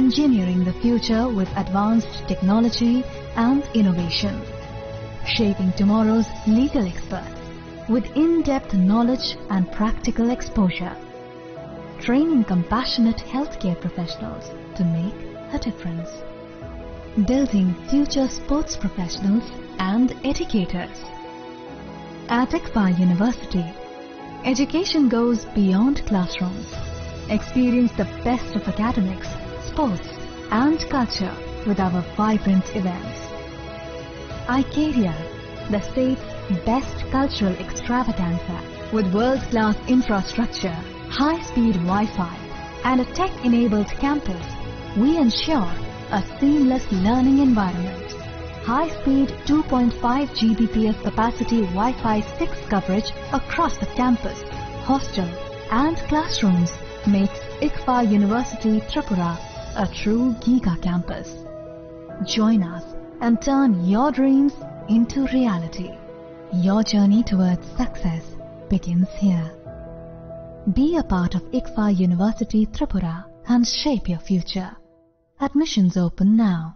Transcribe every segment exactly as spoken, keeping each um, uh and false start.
Engineering the future with advanced technology and innovation. Shaping tomorrow's legal experts with in-depth knowledge and practical exposure. Training compassionate healthcare professionals to make a difference. Building future sports professionals and educators. At ICFAR University, education goes beyond classrooms. Experience the best of academics, sports, and culture with our vibrant events. Icaria, the state's best cultural extravaganza, with world-class infrastructure, high-speed Wi-Fi, and a tech-enabled campus. We ensure a seamless learning environment. High-speed two point five G B P S capacity Wi-Fi six coverage across the campus, hostel, and classrooms makes ICFAR University Tripura a true giga campus. Join us and turn your dreams into reality. Your journey towards success begins here. Be a part of ICFAR University Tripura and shape your future. Admissions open now.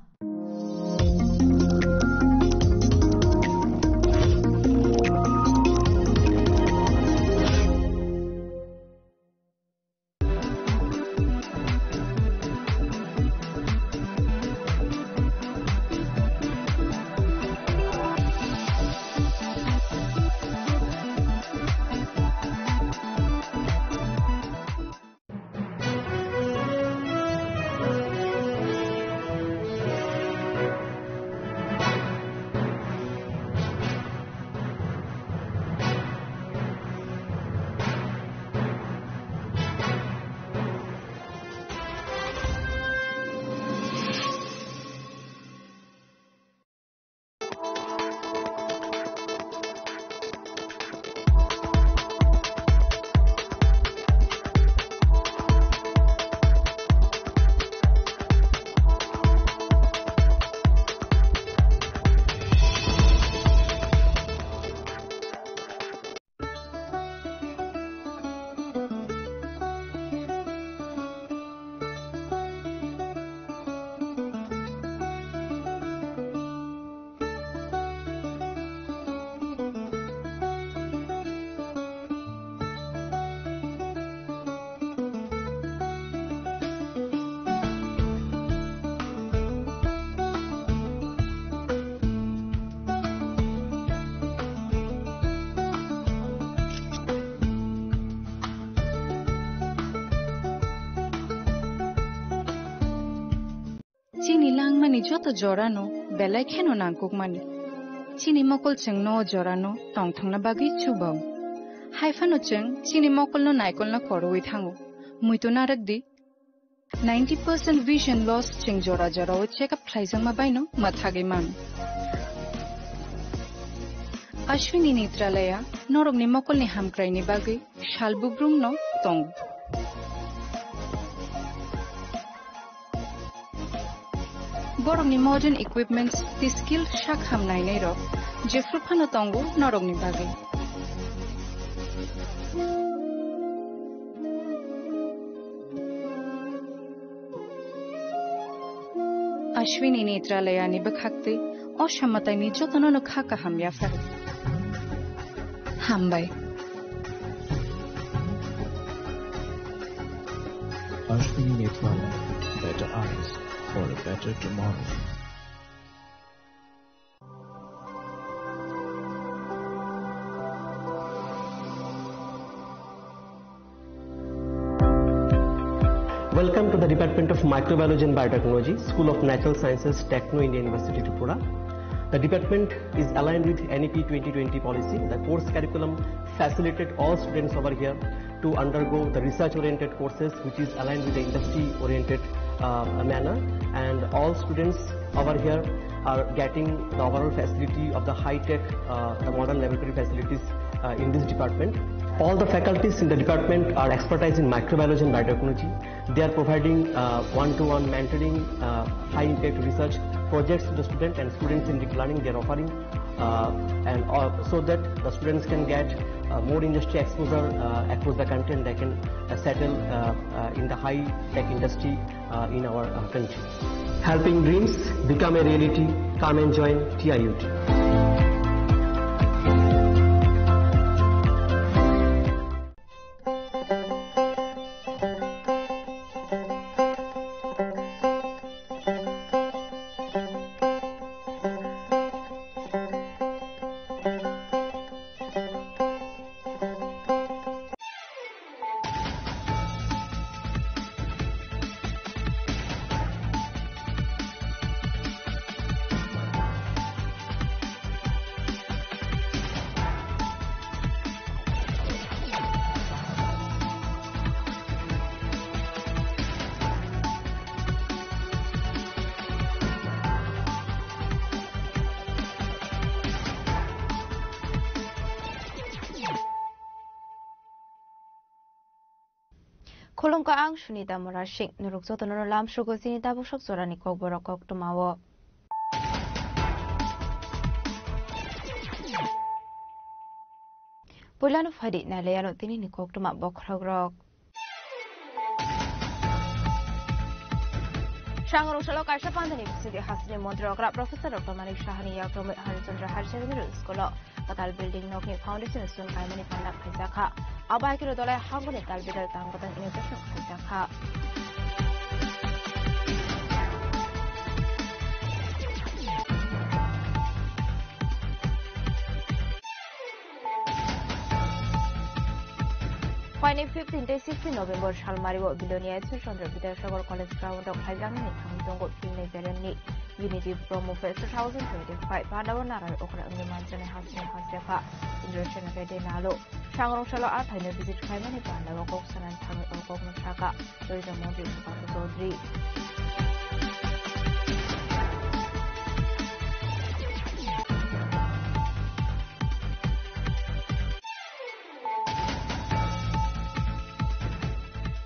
Chini langmani joto jorano belai kheno nangkukmani. Chini mokol chwngno o jorano tongthokna bagwi chubao. Haiphano chwng chini mokolno naikolna khorwi thango. Muitu narwk di, ninety percent vision loss chwng jora jorao check up khlaijakma baino mwthagwi mano. Ashwini Netralaya norokni mokolni hamkraini bagwi sal bubrumno tongo. Borokni modern equipments tei skill sak ham nainai rok jephru phano tongo norokni bagwi. Ashwini Netralayani bwkhaktwi o samataini jotono no kha kaham yaphar. Hambai. Ashwini Netralaya, better eyes for a better tomorrow. Welcome to the Department of Microbiology and Biotechnology, School of Natural Sciences, Techno India University, Tripura. The department is aligned with N E P twenty twenty policy. The course curriculum facilitated all students over here to undergo the research-oriented courses, which is aligned with the industry-oriented, uh, manner. And all students over here are getting the overall facility of the high-tech, uh, the modern laboratory facilities, uh, in this department. All the faculties in the department are expertise in microbiology and biotechnology. They are providing uh, one-to-one mentoring, uh, high-impact research projects to the students and students in deep learning. They are offering uh, and uh, so that the students can get uh, more industry exposure uh, across the country, and they can uh, settle uh, uh, in the high-tech industry uh, in our uh, country. Helping dreams become a reality. Come and join T I U T. Khulumkha, ang Sunita Murasing. Norok jotono lamsugo chini tabuk sok jorani kokborok koktwmao. Puilano phaidi nailaiano tinini koktwma bokhorokrok. Sangrong salo kaisa pandani bisingtwi hasteni montri okra Professor Doctor Manik Sahani yakromwi Harichandra Higher Secondary School o kwtal building nokni foundation stone kaimani panda khaijakha. Abo hai kheno dolai hangoni tal bidal tang batang inauguration khaijakha. Phaini fifteen tei sixteen November salmario Bilonia Ishwar Chandra Vidyasagar College ground o khaijaknani thangwi tongo filmni beremni Unity Promo Fest two thousand twenty-five. Pandao narai okra wngwi manjaknai hasteni hastepha Indrasen Reddy Nalu. Sangrong salo a phaino visit khlaimani pandao kok sanani thangwi o kokno sakha. Tourism Montri Sukanto Chaudhary.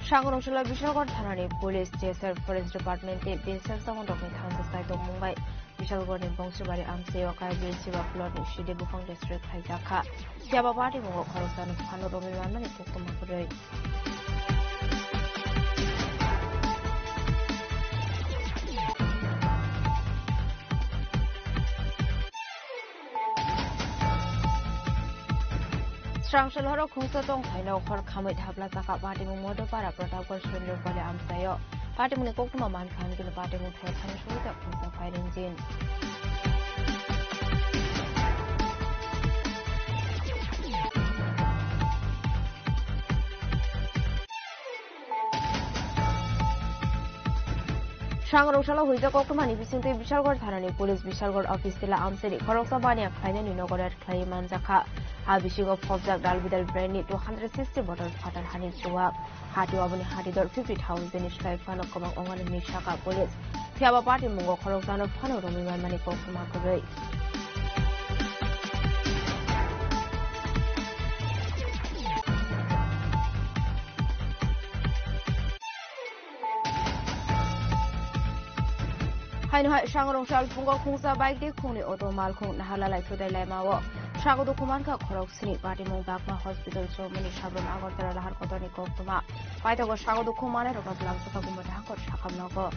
Sangrong salo Bishalgarh thanani police, T S R, Forest Department tei B S F jawanrokni thansa saitok mung bai Bishalgarhni Bongsibari amchaio Kaibil Chiba plotni side buphang destroy khlaijakha. Phiya ba patimungo khoroksano phano romwi manmani koktwma kwrwi. Srangso lohoro khungsa tong phaino khor khamwi thapla chakha patimung Modopara Pratapgarh Surendra Pali amchaio. Patimungni koktwma mankha hwn khe patimung thai thani suwita khungsa phai ringjin. Sangrong salo huijak koktwmani bisingtwi Bishalgarh thanani police Bishalgarh office tila amchaini khoroksa baniya khlainani nogo raid khlaiwi manjakha. A bisingo phobjak Dalbidal brandni two hundred sixty bottle phatar hani chuwak. Hatio aboni hatidor fifty thousand ni slai phano kwbang ongmani hinwi sakha police. Phiya ba patimungo khoroksano phano romwi manmani koktwma kwrwi. Haino hai Sangrong sal phungo khungsa bike de khungni auto malkhung naharlalai thutai laimao. Sago dukhu mankha khorok sini patimung Bakma Hospital chomoni Sabram Agartala lahar kotorni koktwma. Paithago sago dukhu manai rokno twlangsa kha bumba thangkor sakham nogo.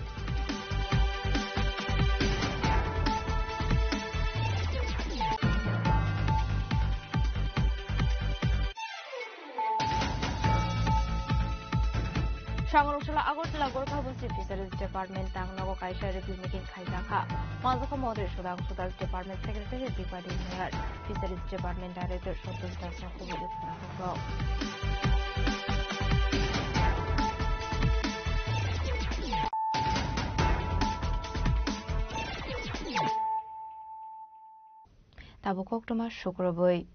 Sangrong sala Agartala Gorkha Busti Fisheries Department tang nogo kaisa review meeting khaijakha. Manjakha Montri Sudhang Sudhar Department Secretary Dipadi Nair, Fisheries Department Director Santosh Das no kubui rwkna hokjak. Tabuk koktwma sukrubui.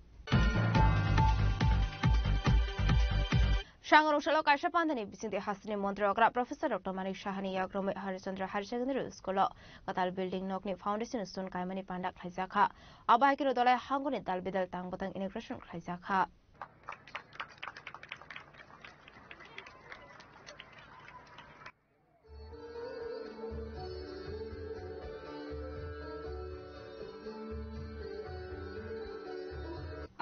Sangrong salo kaisa pandani bisingtwi hasteni montri okra Professor Doctor Manik Sahani yakromwi Harichandra Higher Secondary School o kwtal building nokni foundation stone kaimani panda khlaijakha. Abo hai kheno dolai hangoni dal bidal tang bwtang inauguration khlaijakha.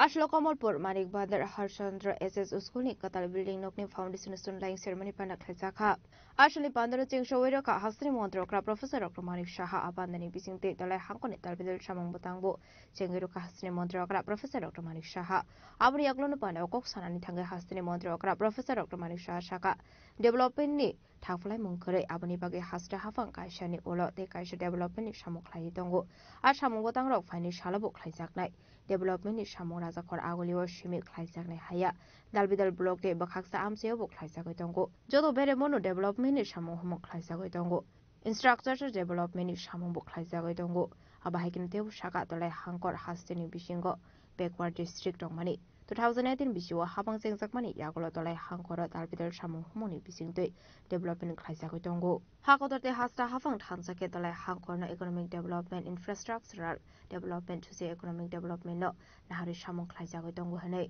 Aswk Kamalpur Manik Bandar Harchandra S S School ni kwtal building nokni foundation stone laing ceremony panda khlaijakha. Aswkni pandaro chengsawi rwkha hasteni montri okra Professor Doctor Manik Saha. A pandani bisingtwi Dolai hangkoni talbidal samung bwtangbo chengwi rwkha hasteni montri okra Professor Doctor Manik Saha. Aboni yagulono pandao kok sanani thangwi hasteni montri okra Professor Doctor Manik Saha sakha, development ni thakphlaimung kwrwi, aboni bagwi hasta haphang kaisani ulo tei kaisa development ni samung khlaiwi tongo. A samung bwtangrok phaini salobo khlaijaknai. Development ni samung Rajakhor Agulio simi khlaijaknai haya. Dalbidal block de bwkhaksa amchaio bo khlaijagwi tongo. Joto beremano development ni samung humung khlaijagwi tongo. Infrastructure development ni samung bo khlaijagwi tongo. Abo hai kheno teibo saka Dolai hangkor hasteni bisingo backward district tongmani. Two thousand eighteen bisio habang chengjakmani yagulo Dolai hangkoro dalbidal samung humungni bisingtwi development khlaijagwi tongo. Hakotor tei hasta haphang thansa khe Dolai hangkorno economic development, infrastructural development, socio-economic development no naharwi samung khlaijagwi tongo hwnwi.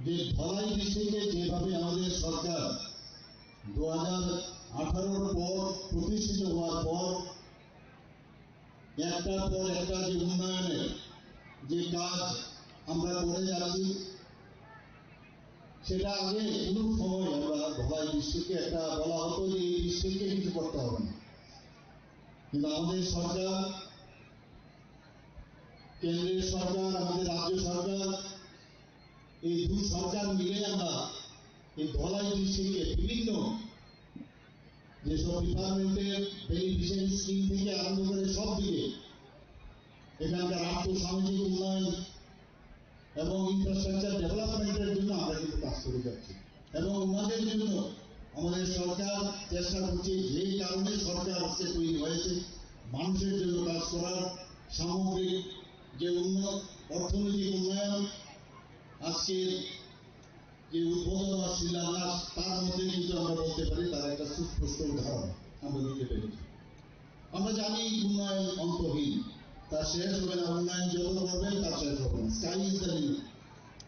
যে ধলাই ডিস্ট্রিক্টে যেভাবে আমাদের সরকার দু হাজার আঠারোর পর প্রতিষ্ঠিত হওয়ার পর একটার পর একটা যে উন্নয়নের যে কাজ আমরা করে যাচ্ছি, সেটা আগে কোনো সময় আমরা ধলাই ডিস্ট্রিক্টকে একটা বলা হতো যে এই ডিস্ট্রিক্টকে কিছু করতে হবে না, কিন্তু আমাদের সরকার, কেন্দ্রের সরকার, আমাদের রাজ্য সরকার, এই দুই সরকার মিলে আমরা এই ধলাই ডিস্ট্রিক্টে বিভিন্ন যেসব ডিপার্টমেন্টের বেনিফিশিয়ারি স্কিম থেকে আরম্ভ করে সব দিকে এখানকার আর্থ সামাজিক উন্নয়ন এবং ইনফ্রাস্ট্রাকচার ডেভেলপমেন্টের জন্য আমরা কিন্তু কাজ করে যাচ্ছি। এবং ওনাদের জন্য আমাদের সরকার চেষ্টা করছে, যে কারণে সরকার আজকে তৈরি হয়েছে, মানুষের জন্য কাজ করার, সামগ্রিক যে উন্নয়ন, অর্থনৈতিক উন্নয়ন, আজকের যে উদ্বোধন আর শিলান্যাস, তার মধ্যে কিন্তু আমরা বলতে পারি তার একটা সুস্পষ্ট উদাহরণ আমরা দিতে পেরেছি। আমরা জানি উন্নয়ন অন্তহীন, তার শেষ হবে না, উন্নয়ন যত করবেন তার শেষ হবে না, sky is the limit।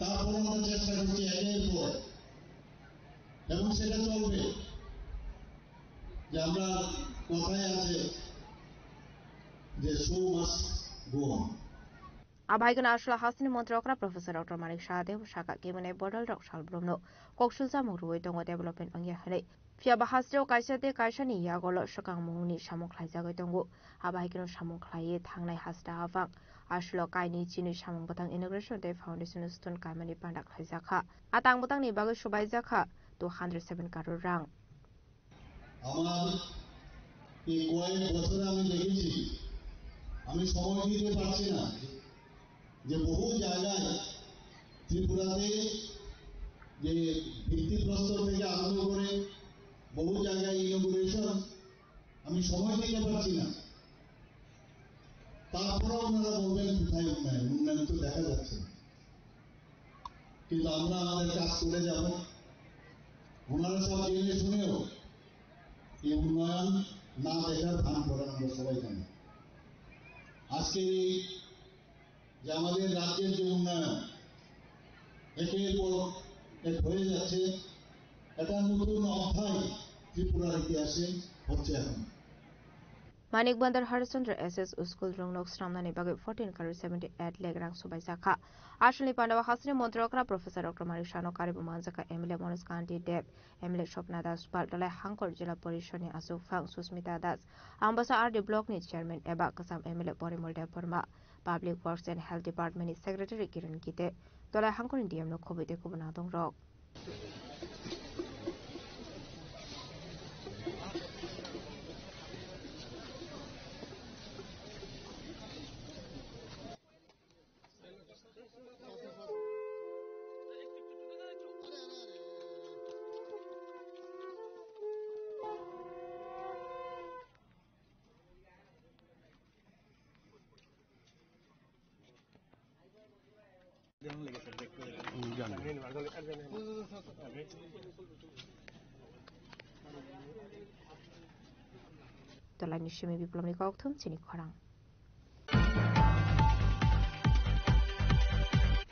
তারপর আমরা চেষ্টা করছি একের পর এক, এবং সেটা চলবে। যে আমরা কথায় আছে যে show must go on। Abahaikeno aswla hasteni montri okra Professor Doctor Manik Saha tei saka kebinai bodol rok salbrumno koksul chamung rwui tongo development wngya hwnwi. Phiya ba hasteo kaisa tei kaisani yagolo swkangmungni samung khlaijagwi tongo. Abahaikeno samung khlaiwi thangnai hasta haphang aswlo kainwi chini samung bwtang inauguration tei foundation stone kaimani panda khlaijakha. A tang bwtangni bagwi swbaijakha two hundred seven crore rang. আমার এই কয়েক বছরে আমি দেখেছি, আমি সময় দিতে পারছি না, যে বহু জায়গায় ত্রিপুরাতে যে ভিত্তিপ্রস্তর থেকে আরম্ভ করে বহু জায়গায় ইনোগুরেশন, আমি সময় দিতে পারছি না। তারপরেও ওনারা বলবেন, "কোথায় উন্নয়ন? উন্নয়ন তো দেখা যাচ্ছে না।" কিন্তু আমরা আমাদের কাজ করে যাব। ওনারা সব জেনে শুনেও এই উন্নয়ন না দেখার ভান করেন, আমরা সবাই জানি। আজকে এই যে আমাদের রাজ্যের যে উন্নয়ন একের পর এক হয়ে যাচ্ছে, এটা নতুন অধ্যায় ত্রিপুরার ইতিহাসে হচ্ছে এখন। Manik Bandar Harishchandra S S School rungnok swnamnani bagwi fourteen crore seventy eight lakh rang swbaijakha. Aswlni pandao hasteni montri okra Professor Doctor Manik Sahano karibo manjakha M L A Manoj Kanti Deb, M L A Swapna Das Pal, Dolai Hangkor Jila Porishadni Achukphang Susmita Das, Ambasa R D Block ni Chairman eba kwcham M L A Porimol Debbarma, Public Works and Health Department ni Secretary Kiran Gite, Dolai Hangkor ni D M no khobwi tei kubun adongrok. Tolaini simi biplomni kokthum chini khorang.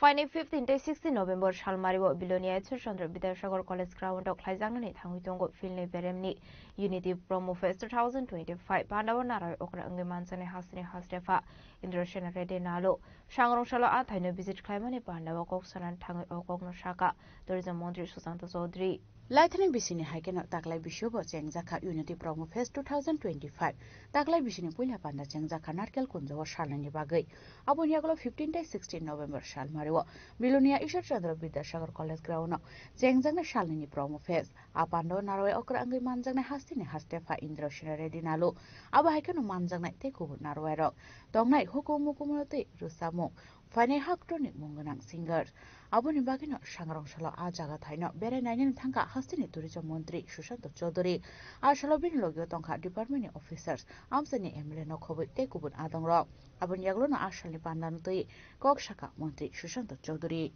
Phaini fifteen tei sixteen November salmario Bilonia Ishwar Chandra Vidyasagar College Ground o khlaijaknani thangwi tongo Philni beremni Unity Promo Fest two thousand twenty-five. Pandao naroi okra wngwi manjaknai hasteni hastepha Indra Sena Reddy Nalu. Sangrong salo a thaino visit khlaimani pandao kok sanani thangwi o kokno sakha Tourism Montri Sushanta Chaudhary. Laithani bisini hai kheno taklai bisio bo chengjakha Unity Promo Fest two thousand twenty-five. Taklai bisini puila panda chengjakha Narkel Kunjo o salnani bagwi. Aboni yagulo fifteen tei sixteen November salmario Bilonia Ishwar Chandra Vidyasagar College Ground o chengjaknai salnani Promo Fest. A pando naroi okra wngwi manjaknai hasteni hastepha Indra Sena Reddy Nalu. Abo hai kheno manjaknai tei kubun narwai rok tongnai hukumu kumuno tei rwchapmung. Phainai haktorni mung gwnang singers. Aboni bagwino sangrong salo a jaga thaino berai nainani thangkha hasteni Tourism Montri Sushanta Chaudhary. A salo bini logio tongkha department ni officers, amchaini M L A no khobwi tei kubun adongrok. Aboni yagulono a salni pandano twi kok sakha Montri Sushanta Chaudhary.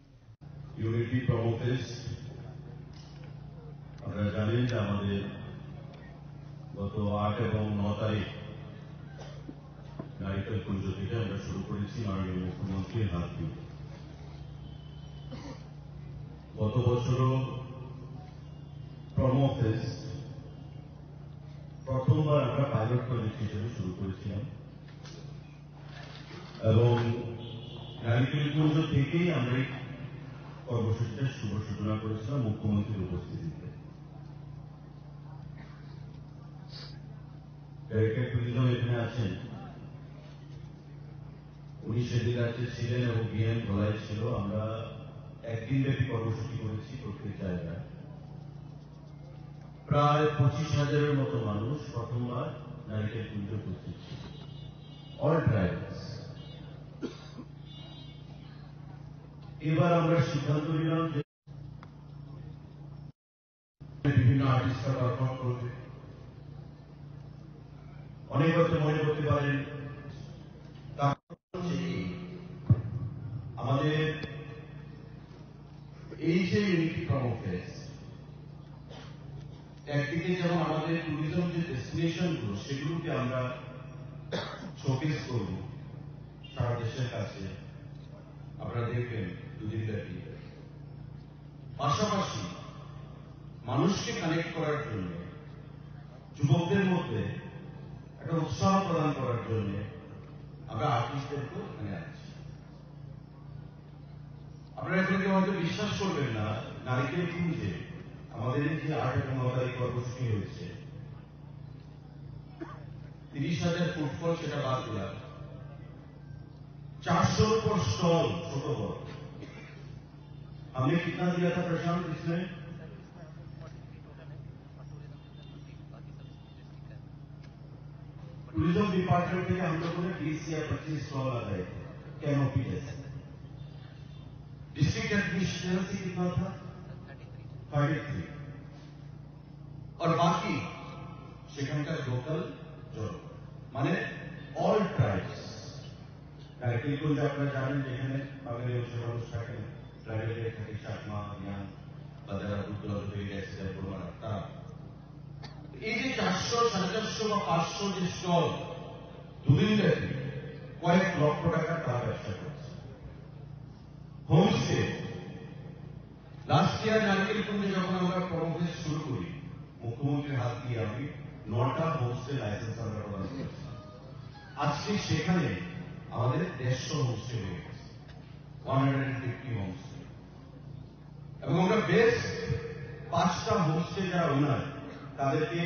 Unity Promo Fest, আপনারা জানেন যে আমাদের গত আট এবং ন তারিখ নারিকেল কুঞ্জ থেকে আমরা শুরু করেছি মাননীয় মুখ্যমন্ত্রীর হাত দিয়ে। গত বছরও প্রমো ফেস্ট প্রথমবার আমরা পাইলট প্রজেক্ট হিসেবে শুরু করেছিলাম এবং নারিকেল কুঞ্জ থেকেই আমরা এই কর্মসূচিটার শুভ সূচনা করেছিলাম মুখ্যমন্ত্রীর উপস্থিতিতে। ডাইরেক্টর ট্যুরিজম এখানে আছেন, উনি সেদিন রাত্রে ছিলেন এবং বিএম ধলাই ছিল। আমরা একদিন ব্যাপী কর্মসূচি করেছি প্রত্যেক জায়গায়। প্রায় পঁচিশ হাজারের মতো মানুষ প্রথমবার নারিকেল কুঞ্জে উপস্থিত ছিল, অল ট্রাইবস। এবার আমরা সিদ্ধান্ত নিলাম যে বিভিন্ন আর্টিস্টরা পারফর্ম করবে। অনেকে হয়তো মনে করতে পারেন, তার হচ্ছে কি, আমাদের এই যে ইউনিটি প্রমো ফেস্ট, একদিকে যেমন আমাদের ট্যুরিজম যে ডেস্টিনেশন গুলো, সেগুলোকে আমরা শোকেস করব সারা দেশের কাছে। আপনারা দেখবেন দুদিন ব্যাপী। পাশাপাশি মানুষকে কানেক্ট করার জন্য, যুবকদের মধ্যে একটা উৎসাহ প্রদান করার জন্য আমরা আর্টিস্টদেরকেও এখানে আনছি। আপনারা এখানে কেউ হয়তো বিশ্বাস করবেন না, নারিকেল কুঞ্জে আমাদের এই যে আট এবং ন তারিখ কর্মসূচি হয়েছে, তিরিশ হাজার ফুটফল সেটা বাদ দিলাম, চারশোর উপর স্টল ছোট বড়। हमने कितना दिया था प्रशांत इसमें? टूरिज्म डिपार्टमेंट থেকে हम लोगों ने बीस या पच्चीस स्टॉल लगाए थे, कैनोपी जैसे। डिस्ट्रिक्ट एडमिनिस्ट्रेशन से कितना था? Thirty three. আর বাকি সেখানকার লোকাল জনগণ, মানে অল ট্রাইবস। নারিকেল কুঞ্জ আপনারা জানেন, যেখানে বাঙালি অংশের মানুষ থাকেন, ট্রাইবেল থাকে, চাকমা, রিয়াং বা যারা দূর দূরান্ত থেকে গেছে, যারা বর্মারা, তারা। এই যে চারশো, সাড়ে চারশো বা পাঁচশো যে স্টল দুদিন ব্যাপী কয়েক লক্ষ টাকার তারা ব্যবসা করছে। হোমস্টে, লাস্ট ইয়ার নারিকেল কুঞ্জে যখন আমরা প্রমো ফেস্ট শুরু করি, মুখ্যমন্ত্রীর হাত দিয়ে আমি নটা হোমস্টে লাইসেন্স আমরা প্রদান করেছিলাম। আজকে সেখানে আমাদের দেড়শো হোমস্টে হয়ে গেছে, ওয়ান হান্ড্রেড ফিফটি হোমস্টে। এবং আমরা বেশ পাঁচটা হোমস্টে যারা ওনার, তাদেরকে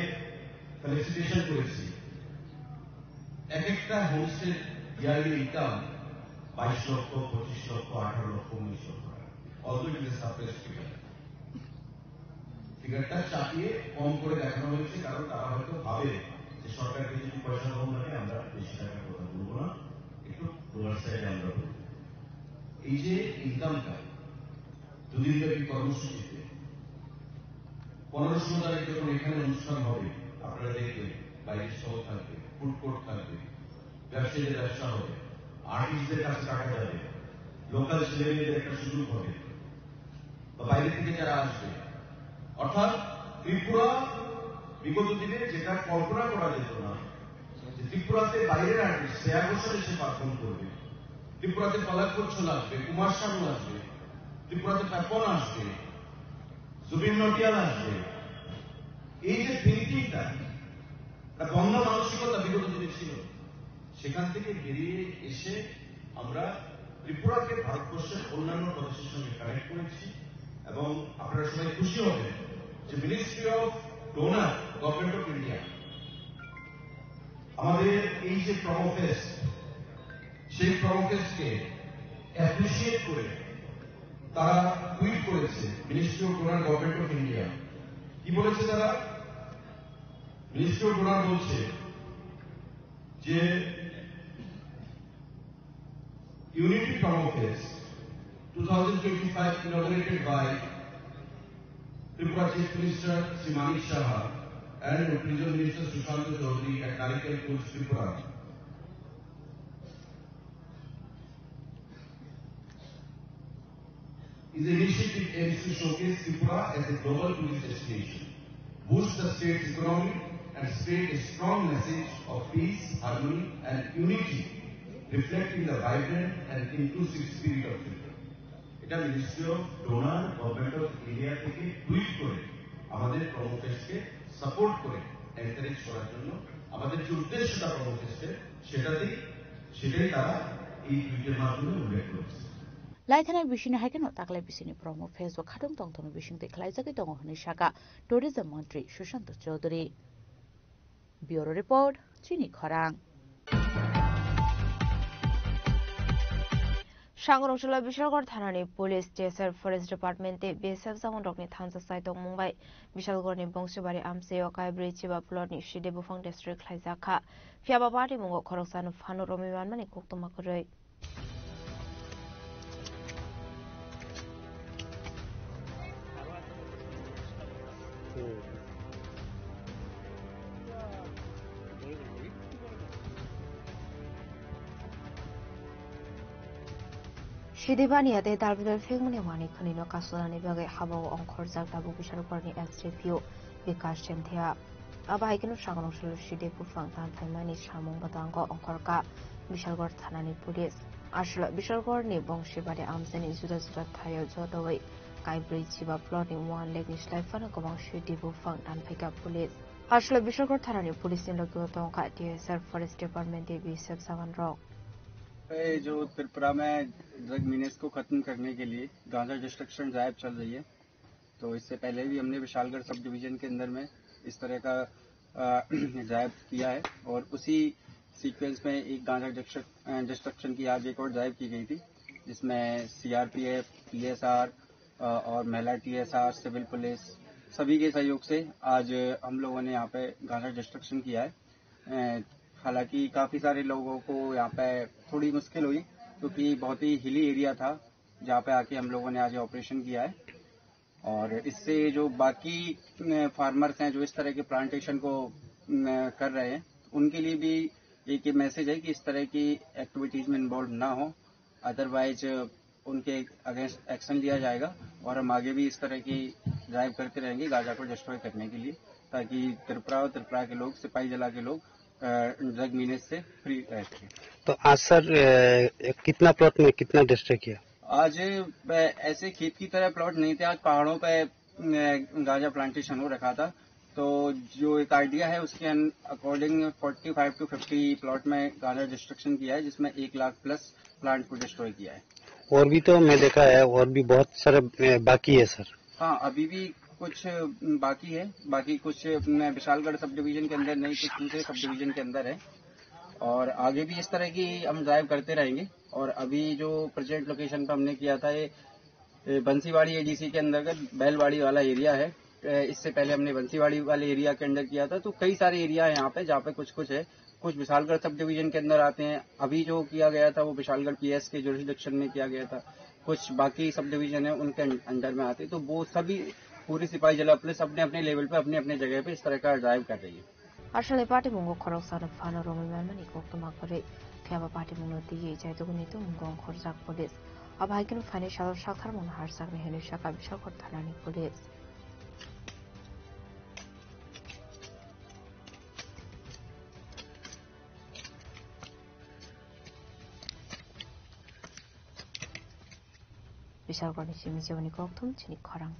ফেলিসিটেশন করেছি। এক একটা হোমস্টের ইয়ারলি ইনকাম বাইশ লক্ষ, পঁচিশ লক্ষ, আঠারো লক্ষ, উনিশ লক্ষ টাকা। Although it is a suppressed figure, ফিগারটা চাপিয়ে কম করে দেখানো হয়েছে, কারণ তারা হয়তো ভাবে যে সরকারকে যদি পয়সা কম লাগে, আমরা বেশি টাকার কথা বলবো না, একটু লোয়ার সাইডে আমরা বলবো। এই যে ইনকামটা দুদিনব্যাপী কর্মসূচিতে পনেরোশো তারিখ যখন এখানে অনুষ্ঠান হবে, আপনারা দেখবেন বাইরে স্টল থাকবে, ফুড কোর্ট থাকবে, ব্যবসায়ীদের ব্যবসা হবে, আর্টিস্টদের কাছে টাকা যাবে, লোকাল ছেলেমেয়েদের একটা সুযোগ হবে, বা বাইরে থেকে যারা আসবে। অর্থাৎ ত্রিপুরা বিগত দিনে যেটা কল্পনা করা যেত না, যে ত্রিপুরাতে বাইরের আর্টিস্ট শ্রেয়া ঘোষাল এসে পারফর্ম করবে, ত্রিপুরাতে পলাশ বৎসল আসবে, কুমার শানু আসবে, ত্রিপুরাতে পাপন আসবে, জুবিন নটিয়াল আসবে। এই যে থিঙ্কিংটা, একটা বন্ধ মানসিকতা বিগত দিনে ছিল, সেখান থেকে বেরিয়ে এসে আমরা ত্রিপুরাকে ভারতবর্ষের অন্যান্য প্রদেশের সঙ্গে কানেক্ট করেছি। এবং আপনারা সবাই খুশি হবেন যে ministry of DoNER, government of India আমাদের এই যে প্রমো ফেস্ট, সেই প্রমো ফেস্টকে অ্যাপ্রিসিয়েট করে তারা টুইট করেছে ministry of DoNER, government of India. কি বলেছে তারা? মিনিস্ট্রি অফ ডোনার বলছে যে Unity Promo Fest two thousand twenty-five, inaugurated by Tripura Chief Minister Shri Manik Saha and Tourism Minister Sushanta Chowdhury at Narikel Pools, Tripura, is an initiative aims to showcase Tripura as a global tourist destination, boost the state's economy, and spread a strong message of peace, harmony, and unity, reflecting the vibrant and inclusive spirit of Tripura. এটা ministry of DoNER, government of India থেকে tweet করে আমাদের promo ফেস্টকে support করে, encourage করার জন্য আমাদের যে উদ্দেশ্যটা প্রমো ফেস্টের, সেটাতেই সেটাই তারা এই টুইটের মাধ্যমে উল্লেখ করেছে। Laithana bisini hai kheno taklai bisini promo Facebook khatung tongthokni bisingtwi khlaijagwi tongo hwnwi saka Tourism Mantri Sushanta Chowdhury. Bureau Report, Chini Khorang. Sangrongchula Bishalgarh thanani police, T S R, Forest Department tei B S F jawanrokni thansa sai tongmung bai Bishalgarhni Bongsibari amchaio kaibrwi chiba plotni side buphang destroy khlaijak kha. Phiyaba party mungo khoroksano phano romwi manmani koktwma kwrwi. Sidibani ade dalbidal phikmani wani khwnino kasunani bagwi habao ongkhorjak tabuk Bishalgarhni S D P O Bikash Shenthia. Abo hai kheno Sangrongchula side buphang tanphaimani samung bwthango ongkhorkha Bishalgarh thanani police. Aswla Bishalgarhni Bongsibari amchaini juda juda thaio jotowi kaibrwi chiba plotni one lakh ni slai phano kwbang side buphang tanphaikha police. Aswla Bishalgarh thanani police ni logi o tongkha T S R, Forest Department tei B S F jawanrok. ये जो त्रिपुरा में drug menace को खत्म करने के लिए गांजा destruction drive चल रही है, तो इससे पहले भी हमने विशालगढ़ सब डिवीजन के अंदर में इस तरह का, अ, ड्राइव किया है और उसी सीक्वेंस में एक गांजा डिस्ट्रक-, अ, डिस्ट्रक्शन की आज एक और ड्राइव की गई थी, जिसमें सीआरपीएफ, पीएसआर, अ, और महिला टीएसआर, सिविल पुलिस, सभी के सहयोग से आज हम लोगों ने यहाँ पे गांजा डिस्ट्रक्शन किया है। अ, हालांकि काफ़ी सारे लोगों को यहाँ पे थोड़ी मुश्किल हुई, क्योंकि बहुत ही हिली एरिया था, जहाँ पे आके हम लोगों ने आज ऑपरेशन किया है। और इससे जो बाकी, अ, फार्मर्स हैं, जो इस तरह के प्लांटेशन को, अ, कर रहे हैं, उनके लिए भी एक ये मैसेज है कि इस तरह की एक्टिविटीज में इन्वॉल्व ना हो, अदरवाइज उनके अगेंस्ट एक्शन लिया जाएगा और हम आगे भी इस तरह की ड्राइव करते रहेंगे गांजा को डिस्ट्रॉय करने के लिए, ताकि त्रिपुरा और त्रिपुरा के लोग, सिपाही जला के लोग, अ, ड्रग मीनेस से फ्री रह सकें। तो आज सर, अ, कितना प्लॉट में कितना डिस्ट्रॉय किया? आज, अ, ऐसे खेत की तरह प्लॉट नहीं थे, आज पहाड़ों पे, अ, गांजा प्लांटेशन हो रखा था। तो जो एक आइडिया है, उसके अन-, according forty five to fifty plot में गांजा डिस्ट्रक्शन किया है, जिसमें एक लाख प्लस प्लांट को डिस्ट्रॉय किया है। और भी तो मैं देखा है, और भी बहुत सारे, अ, बाकी है सर। हाँ, अभी भी कुछ, अ, बाकी है, बाकी कुछ, अ, विशालगढ़ सब डिवीजन के अंदर नहीं, कुछ दूसरे सब डिवीजन के अंदर है। और आगे भी इस तरह की हम ड्राइव करते रहेंगे। और अभी जो प्रेजेंट लोकेशन पर हमने किया था, ये, ये बंसीवाड़ी एडीसी के अंतर्गत बैलवाड़ी वाला एरिया है। अ, इससे पहले हमने बंसीवाड़ी वाले एरिया के अंदर किया था, तो कई सारे एरिया है यहाँ पे, जहाँ पे कुछ कुछ है, कुछ विशालगढ़ सब डिवीजन के अंदर आते हैं। अभी जो किया गया था, वो विशालगढ़ पीएस के जुरिसडिक्शन में किया गया था, कुछ बाकी सब डिवीजन है, उनके अं-, अंडर में आते हैं। तो वो सभी, पूरी सिपाही जला पुलिस अपने अपने लेवल पे, अपने अपने जगह पे इस तरह का ड्राइव कर रही है। Aswlani party mungo khoroksano phano romwi manmani koktwma kwrwi, phiya ba party mungno twiwi chaituguni tongmung ongkhorjak police. Abo hai kheno phaini salo saktharmungno harjaknai hwnwi sakha Bishalgarh thanani police. Bisalgorni simi jeboni kokthum chini khorang.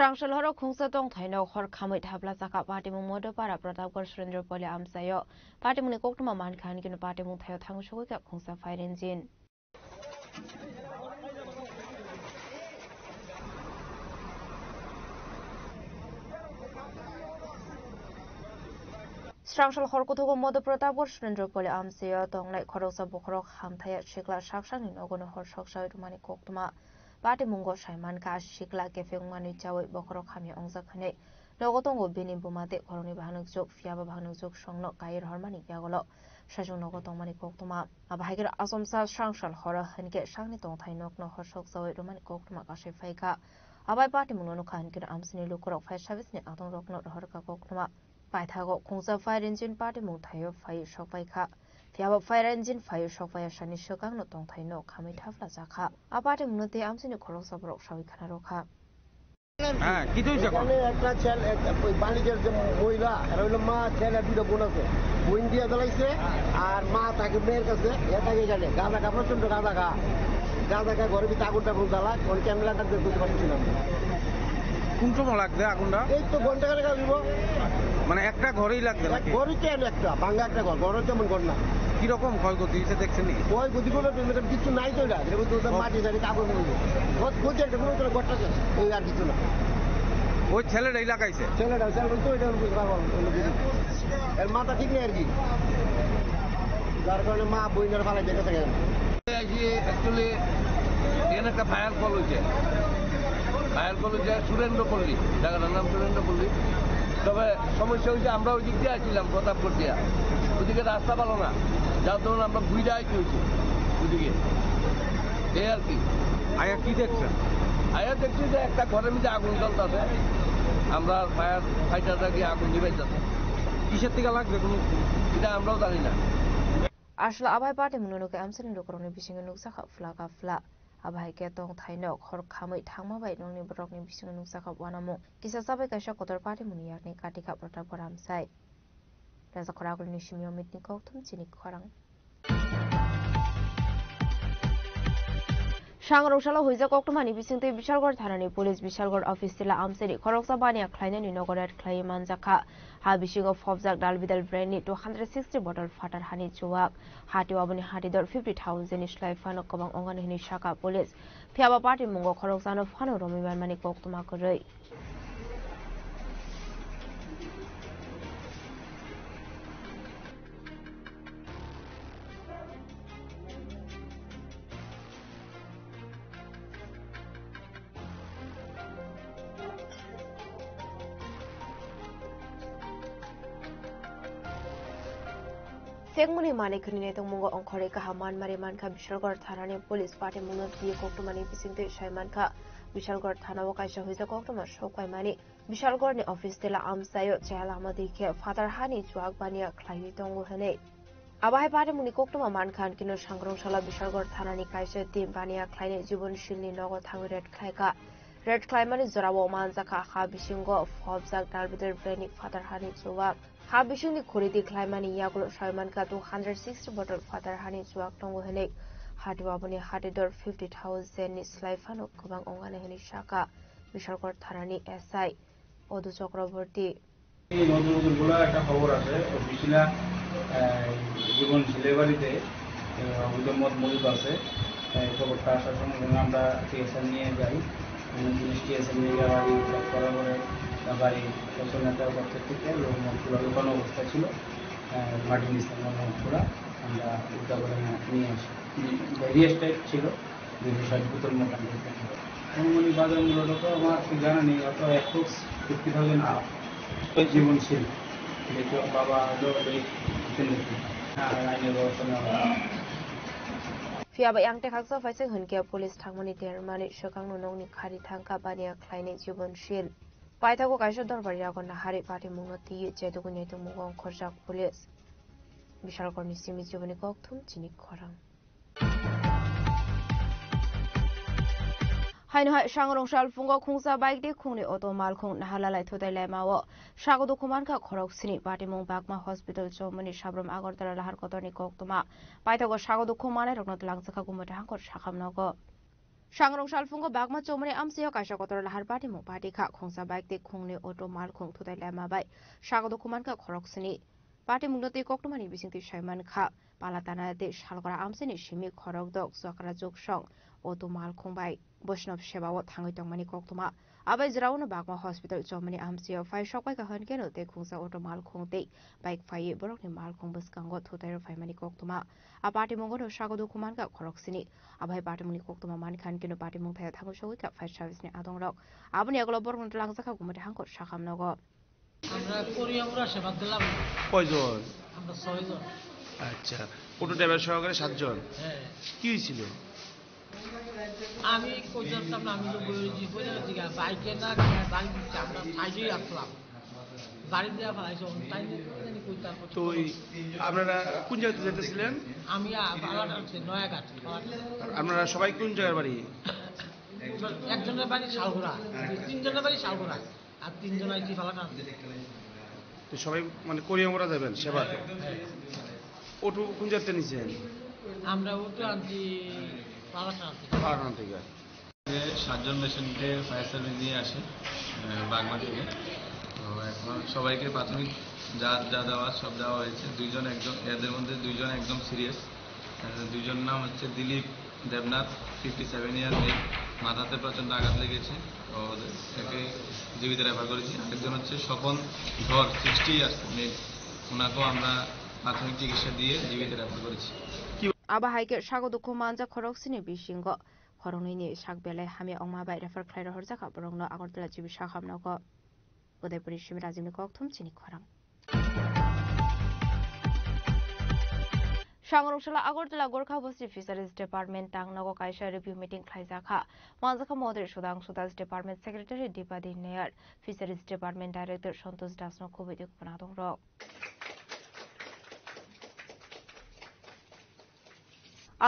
Srangsalhoro khungsa tongthaino hor khamwi thapla chakha patimung Modopara Pratapgarh Surendropalli amchaio. Patimungni koktwma mankha hinkhe patimung thaio thangwi sogwi kha khungsa fire engine. Srangsal hor kuthugo Modopratapgarh Surendropalli amchaio tongnai khoroksa bokhorok hamthaya sikla saksakni nogono hor soksawi rwmani koktwma. Patimungo saimankha, sikla kepheng manwi chawi bokhorok hamya wngjak hwnwi. Nogo tongo bini buma tei khoroknwi bahanokjwk, phiyaba bahanokjwk songno kaiwi rohormani yagulo saichung nogo tongmani koktwma. Abo hai kheno achomsa srangsal horo hinkhe sakni tongthai nokno hor soksawi rwmani koktwma kasui phaikha. Abai patimungno nukha hinkhe amchaini lukurok fire serviceni adongrokno rohorkha koktwma. Paithago khungsa fire engine patimung thaio phaiwi sokpaikha. Phiyaba fire engine phaiwi sokpaiya sani swkangno tongthaino khamwi thapla jakha. A patimungno tei amchaini khoroksa borok sawi khna rwkha. হ্যাঁ, কি হয়েছে এখন? এখানে একটা ছেলে, এক, ওই মালিকের যে মহিলা, এরা হইলো মা, ছেলে, দুটো বোন আছে। বোন দিয়ে জ্বালাইছে, আর মা থাকে মেয়ের কাছে, এ থাকে এখানে। গাঁজা খা, প্রচণ্ড গাঁজা খা। গাঁজা খায়, ঘরের ভিতরে আগুন টাগুন জ্বালায়, ওই ক্যামেরাটা বের করতে পারছি না। কোন সময় লাগছে আগুনটা? এই তো ঘন্টা খানেক আগে দিব। মানে একটা ঘরেই লাগছে এক নাকি? ঘরই তো এমন একটা, ভাঙা একটা ঘর, ঘরের তেমন ঘর না। কিরকম ক্ষয়ক্ষতি হয়েছে দেখছেন নাকি? ক্ষয়ক্ষতি বলতে তেমন কিছু নাই তো এটা, এর মধ্যে ওদের ও। মাটি টাটি কাপড় মিলে। ঘর, ঘর যে একটা কোনো কোনো ঘরটা আছে, ওই আর কিছু না। ওই ছেলেটাই লাগাইছে? ছেলেটা, ছেলেটা তো এটা বুঝতে পারবো না, অন্য কিছু। এর মাথা ঠিক নেই আর কি, যার কারণে মা বইনের ফালাই দেখে থাকে। এই যে actually এখানে একটা ফায়ার কল হয়েছে, ফায়ার কল হয়েছে সুরেন্দ্রপল্লী, জায়গাটার নাম সুরেন্দ্রপল্লী। তবে সমস্যা হয়েছে, আমরা ওই দিক দিয়ে আসছিলাম প্রতাপগড় দিয়ে, ওদিকে রাস্তা ভালো না, যার দরুন আমরা ঘুরে আইতে হয়েছে ওদিকে, এই আর কি। আয়া কি দেখছেন? আয়া দেখছি যে একটা ঘরের মধ্যে আগুন জ্বলতেছে, আমরা ফায়ার ফাইটাররা গিয়ে আগুন নিবাইতেছে। কিসের থেকে লাগবে কোনো? এটা আমরাও জানি না। Aswla abai patimungno nukhe amchaini lukurokni bisingo nukjakha phlaka phla. Abo hai khe tongthai nok hor khamwi thangma bai nokni borokni bisingo nukjakha uanamung. Kisa chabai kaisa kotor patimungni yakni katikha Pratapgarh amchai. Rajakhor Agulini simi Omitni kokthum chini khorang. Sangrong salo huijak koktwmani bisingtwi Bishalgarh thanani police Bishalgarh office tila amchaini khoroksa baniya khlainani nogo raid khlaiwi manjakha. Ha bisingo phobjak dalbidal brandni two hundred sixty bottle phatar hani chuwak. Hatio aboni hatidor fifty thousand ni slai phano kwbang ongani hwnwi sakha police. Phiyaba patimungo khoroksano phano romwi manmani koktwma kwrwi. Phekmani manwi khwnwi naitokmungo ongkhorwi kaham manmari mankha Bishalgarh thanani police patimungno twiwi koktwmani bisingtwi sai mankha. Bishalgarh thanao kaisa huijak koktwma sokpaimani Bishalgarhni office tila amchaio chaya lama twi khe phatar hani chuwak baniya khlaiwi tongo hwnwi. Abo hai patimungni koktwma mankha, hinkhe no Sangrong salo Bishalgarh thanani kaisa team baniya khlainai Jibonshilni nogo thangwi raid khlaikha. Raid khlaimani jorao manjakha ha bisingo phobjak dalbidal brandni phatar hani chuwak. Ha bisingni khoridi khlaimani yagulo sai mankha two hundred sixty bottle phatar hani chuwak tongo hwnwi. Hatio aboni hatidor fifty thousand ni slai phano kwbang ongani hwnwi sakha Bishalgarh thanani S I Odhu Chakraborty. এই নতুন নতুন বলে একটা খবর আছে, ওই বিশালা, আহ, জীবন ছেলে বাড়িতে, আহ, অবৈধ মদ মজুদ আছে। এই খবরটা আসার সঙ্গে সঙ্গে আমরা টিএসআর নিয়ে যাই। উনত্রিশ টিএসআর নিয়ে যাওয়া হয়, চেক করার পরে তার বাড়ি পছন্দ একটা গর্ত থেকে লোক মদ খোলা লুকানো অবস্থা ছিল। আহ, মাটির নিচে মদ খোলা আমরা উদ্ধার করে নিয়ে আসি। ভেরিয়াস টাইপ ছিল, দুইশো ষাট বোতল মোটামুটি। অনুমানিক বাজার মূল্যটা তো আমার ঠিক জানা নেই, অত অ্যাপ্রক্স ফিফটি থাউজেন্ড আপ। ওই জীবনশীল, যেহেতু বাবা হলো ওই, হ্যাঁ, আইনের ব্যবস্থা নেওয়া হয়। Phiya ba yang tekhaksa phaising hwnkhe police thangmani termani swkangno nokni khari thangkha baniya khlainai Jibon Shil. Paithago kaisa dorbar yago nahari patimungno twiwi chetugo naitukmungo ongkhorjak police. Bishalkorni simi Jiboni kokthum chini khorang. Haino hai sangrong salphungo khungsa bike de khungni auto malkhung nahalalai thutai laimao sago dukhu mankha khorok sini patimung Bagma hospital chomoni sabrum Agartala lahar kotorni koktwma. Paithago sago dukhu mannairokno twlangjakha Gumati hangkor sakham nogo. Sangrong salphungo Bagma chomoni amchaio kaisa kotor lahar patimung patikha khungsa bike de khungni auto malkhung thutai laima bai sago dukhu mankha khorok sini. Patimungno tei koktwmani bisingtwi saimankha. Palatana tei Salgora amchaini simi khorokdok Chokrajuk song auto malkhung bai Boishnov sebao thangwi tongmani koktwma. Abai jwraono Bagma hospital chomani amchaio phai sokpaikha hwnkhe no tei khungsa auto malkhung tei bike phaiwi borokni malkhung bwskango thutairok phaimani koktwma. A patimungono sago dukhu mankha khorok sini. Abai patimungni koktwma mankha hwnkhe no patimung thaya thangwi sogwikha fire service ni adongrok. Aboni yagulo borokno twlangjakha Gumati hangkor sakham nogo. আমরা করিয়ামুরা সেবা দিলাম। কয়জন? আমরা ছয়জন। আচ্ছা, auto driver সহকারে সাতজন। হ্যাঁ। কি হয়েছিল? আমি কই যাচ্ছিলাম না, আমি তো বই ওই যে কই যাচ্ছি গা, বাইকে না গিয়া গাড়ি দিচ্ছে, আমরা সাইডেই আসলাম। গাড়ি দিয়ে ফেলাইছে, তাই নিয়ে কই জানি কই তারপর তো ওই আপনারা কোন জায়গাতে যেতেছিলেন? আমি আ-, বালাঘাট আসছি, নয়াঘাট, বালাঘাট। আপনারা সবাই কোন জায়গার বাড়ি? একজনের বাড়ি শালগোড়া, তিনজনের বাড়ি শালগোড়া। আর তিনজন আইছি ফালাটা। তো সবাই মানে করিয়ামুরা যাবেন সেবা? হ্যাঁ। অটো কোন জায়গাতে নিছেন? আমরা অটো আনছি ফালাটা আনছি। ফালাটা থেকে। সাতজন পেশেন্টকে ফায়ার সার্ভিস নিয়ে আসে, আহ, বাগমা থেকে। তো এখন সবাইকে প্রাথমিক যা, যা দেওয়া সব দেওয়া হয়েছে। দুইজন একজন, এদের মধ্যে দুইজন একদম সিরিয়াস। আহ, দুইজন নাম হচ্ছে Dilip Debnath, fifty seven year male, মাথাতে প্রচণ্ড আঘাত লেগেছে। তো একে জীবিত রেফার করেছি। আরেকজন হচ্ছে স্বপন ধর, সিক্সটি ইয়ার্স মেল, ওনাকেও আমরা প্রাথমিক চিকিৎসা দিয়ে জীবিত রেফার করেছি। Abo hai khe sago dukhu manjak khorok sini bisingo khoroknwi ni sak belai hamya wngma bai refer khlai rohorjakha borokno Agartala G B Saham nogo. Udaipuri simi Rajibni kokthum chini khorang. Sangrong sala Agartala Gorkha Bosti Fisheries Department tang nogo kaisa review meeting khlaijakha. Manjakha Modri Sudang Sudas Department Secretary Dipadi Nair, Fisheries Department Director Santosh Das no kubui duk phanadong rok.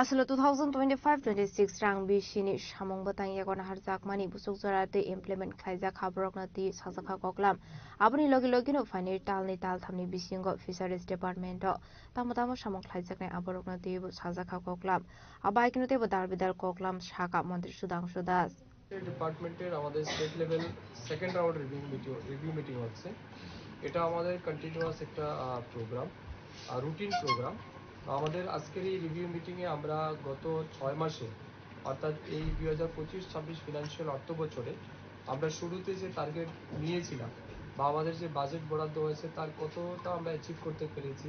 Aswkno two thousand twenty-five twenty-six rang bisini samung bwtang yago naharjakmani busuk jora tei implement khlaijak kha borokno twi sajakha koklam. Aboni logi logino phainai talni talthamni bisingo Fisheries Department-o tamo tamo samung khlaijaknai aborokno twibo sajakha koklam. Abaikeno teibo dal bidal koklam saka Montri Sudhangshu Das. ডিপার্টমেন্টের আমাদের state level second round review meeting, review meeting হচ্ছে। এটা আমাদের কন্টিনিউয়াস একটা, আহ, প্রোগ্রাম, আহ, routine programme. তো আমাদের আজকের এই রিভিউ মিটিংয়ে আমরা গত ছয় মাসে, অর্থাৎ এই দুই হাজার পঁচিশ ছাব্বিশ ফিনান্সিয়াল অর্থ বছরে আমরা শুরুতে যে টার্গেট নিয়েছিলাম বা আমাদের যে বাজেট বরাদ্দ হয়েছে, তার কতটা আমরা অ্যাচিভ করতে পেরেছি,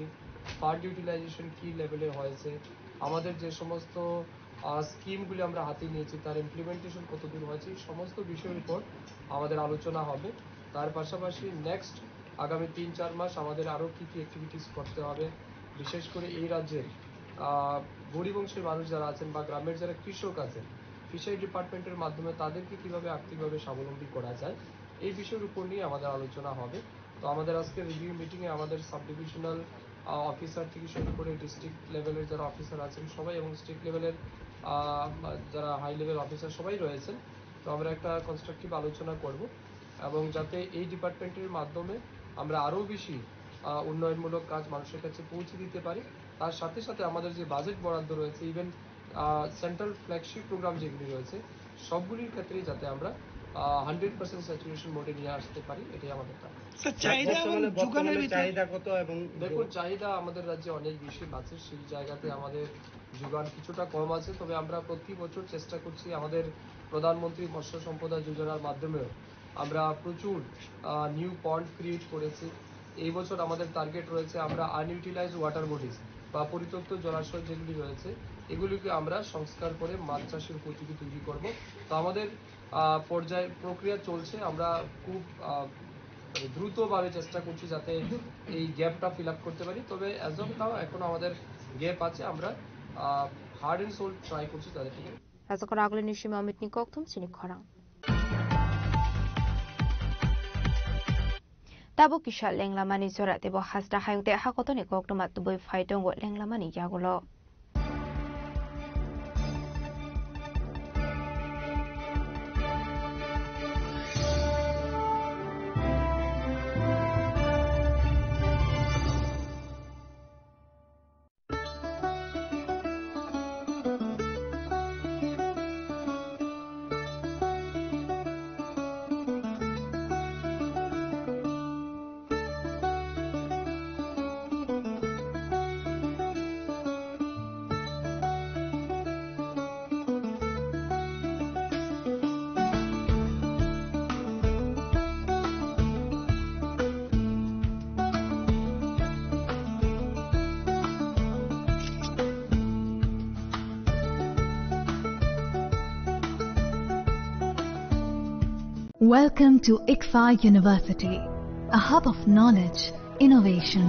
ফান্ড ইউটিলাইজেশন কী লেভেলে হয়েছে, আমাদের যে সমস্ত আহ, স্কিমগুলি আমরা হাতে নিয়েছি, তার ইমপ্লিমেন্টেশন কতদূর হয়েছে, এই সমস্ত বিষয়ের উপর আমাদের আলোচনা হবে। তার পাশাপাশি নেক্সট আগামী তিন চার মাস আমাদের আরও কী কী অ্যাক্টিভিটিস করতে হবে, বিশেষ করে এই রাজ্যের, আহ, গরিব অংশের মানুষ যারা আছেন বা গ্রামের যারা কৃষক আছেন, ফিশারি ডিপার্টমেন্টের মাধ্যমে তাদেরকে কীভাবে আর্থিকভাবে স্বাবলম্বী করা যায়, এই বিষয়ের উপর নিয়ে আমাদের আলোচনা হবে। তো আমাদের আজকের রিভিউ মিটিংয়ে আমাদের সাব ডিভিশনাল, আহ, অফিসার থেকে শুরু করে ডিস্ট্রিক্ট লেভেলের যারা অফিসার আছেন সবাই এবং স্টেট লেভেলের, আহ, যারা হাই লেভেল অফিসার সবাই রয়েছেন। তো আমরা একটা কনস্ট্রাকটিভ আলোচনা করব এবং যাতে এই ডিপার্টমেন্টের মাধ্যমে আমরা আরও বেশি, আহ, উন্নয়নমূলক কাজ মানুষের কাছে পৌঁছে দিতে পারি। তার সাথে সাথে আমাদের যে বাজেট বরাদ্দ রয়েছে, ইভেন, আহ, সেন্ট্রাল ফ্ল্যাগশিপ প্রোগ্রাম যেগুলি রয়েছে, সবগুলির ক্ষেত্রেই যাতে আমরা, আহ, হান্ড্রেড পার্সেন্ট স্যাচুরেশন মোডে নিয়ে আসতে পারি, এটাই আমাদের টার্গেট। স্যার, চাহিদা এবং বর্তমানে যোগানের ভিতরে চাহিদা কত এবং দেখুন, যোগ- চাহিদা আমাদের রাজ্যে অনেক বেশি আছে, সেই জায়গাতে আমাদের যোগান কিছুটা কম আছে, তবে আমরা প্রতি বছর চেষ্টা করছি আমাদের প্রধানমন্ত্রী মৎস্য সম্পদা যোজনার মাধ্যমেও আমরা প্রচুর, আহ, নিউ পন্ড ক্রিয়েট করেছি। এই বছর আমাদের টার্গেট রয়েছে আমরা আনইউটিলাইজড ওয়াটার বডিজ বা পরিত্যক্ত জলাশয় যেগুলি রয়েছে, এগুলিকে আমরা সংস্কার করে মাছ চাষের উপযোগী তৈরি করব। তো আমাদের, আহ, পর্যায় প্রক্রিয়া চলছে। আমরা খুব, আহ, মানে দ্রুতভাবে চেষ্টা করছি যাতে এই গ্যাপটা ফিল আপ করতে পারি। তবে অ্যাজ অফ নাও এখনো আমাদের গ্যাপ আছে। আমরা, আহ, heart and soul try করছি তাদের, ঠিক আছে? Rajakor agulini simi Amitni kokthum chini khorang. Tabuk kisa lenglamani jora teibo hasta hayung tei hakotoni koktwma tubui phai tongo lenglamani yagulo. Welcome to ICFAI University, a hub of knowledge, innovation,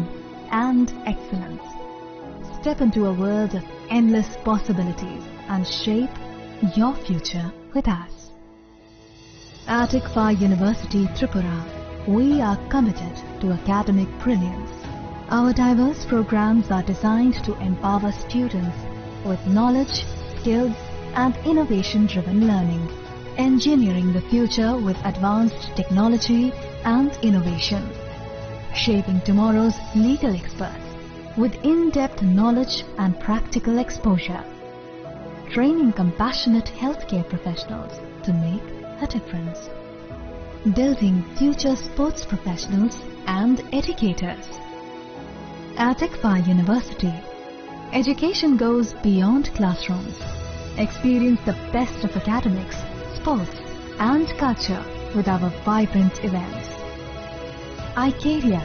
and excellence. Step into a world of endless possibilities and shape your future with us. At ICFAI University Tripura, we are committed to academic brilliance. Our diverse programs are designed to empower students with knowledge, skills, and innovation-driven learning, engineering the future with advanced technology and innovation, shaping tomorrow's legal experts with in-depth knowledge and practical exposure, training compassionate healthcare professionals to make a difference, building future sports professionals and educators. At ICFAI University, education goes beyond classrooms. Experience the best of academics, sports, and culture with our vibrant events. Icaria,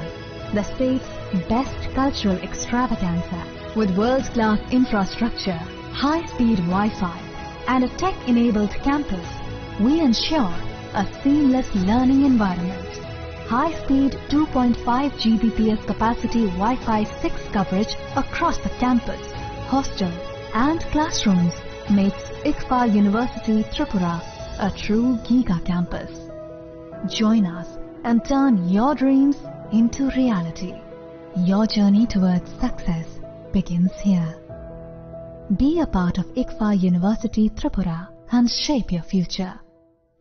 the state's best cultural extravaganza, with world-class infrastructure, high-speed Wi-Fi, and a tech-enabled campus, we ensure a seamless learning environment. High-speed two point five G B P S capacity Wi-Fi six coverage across the campus, hostel, and classrooms makes ICFAI University Tripura a true giga campus. Join us and turn your dreams into reality. Your journey towards success begins here. Be a part of ICFAI University Tripura and shape your future.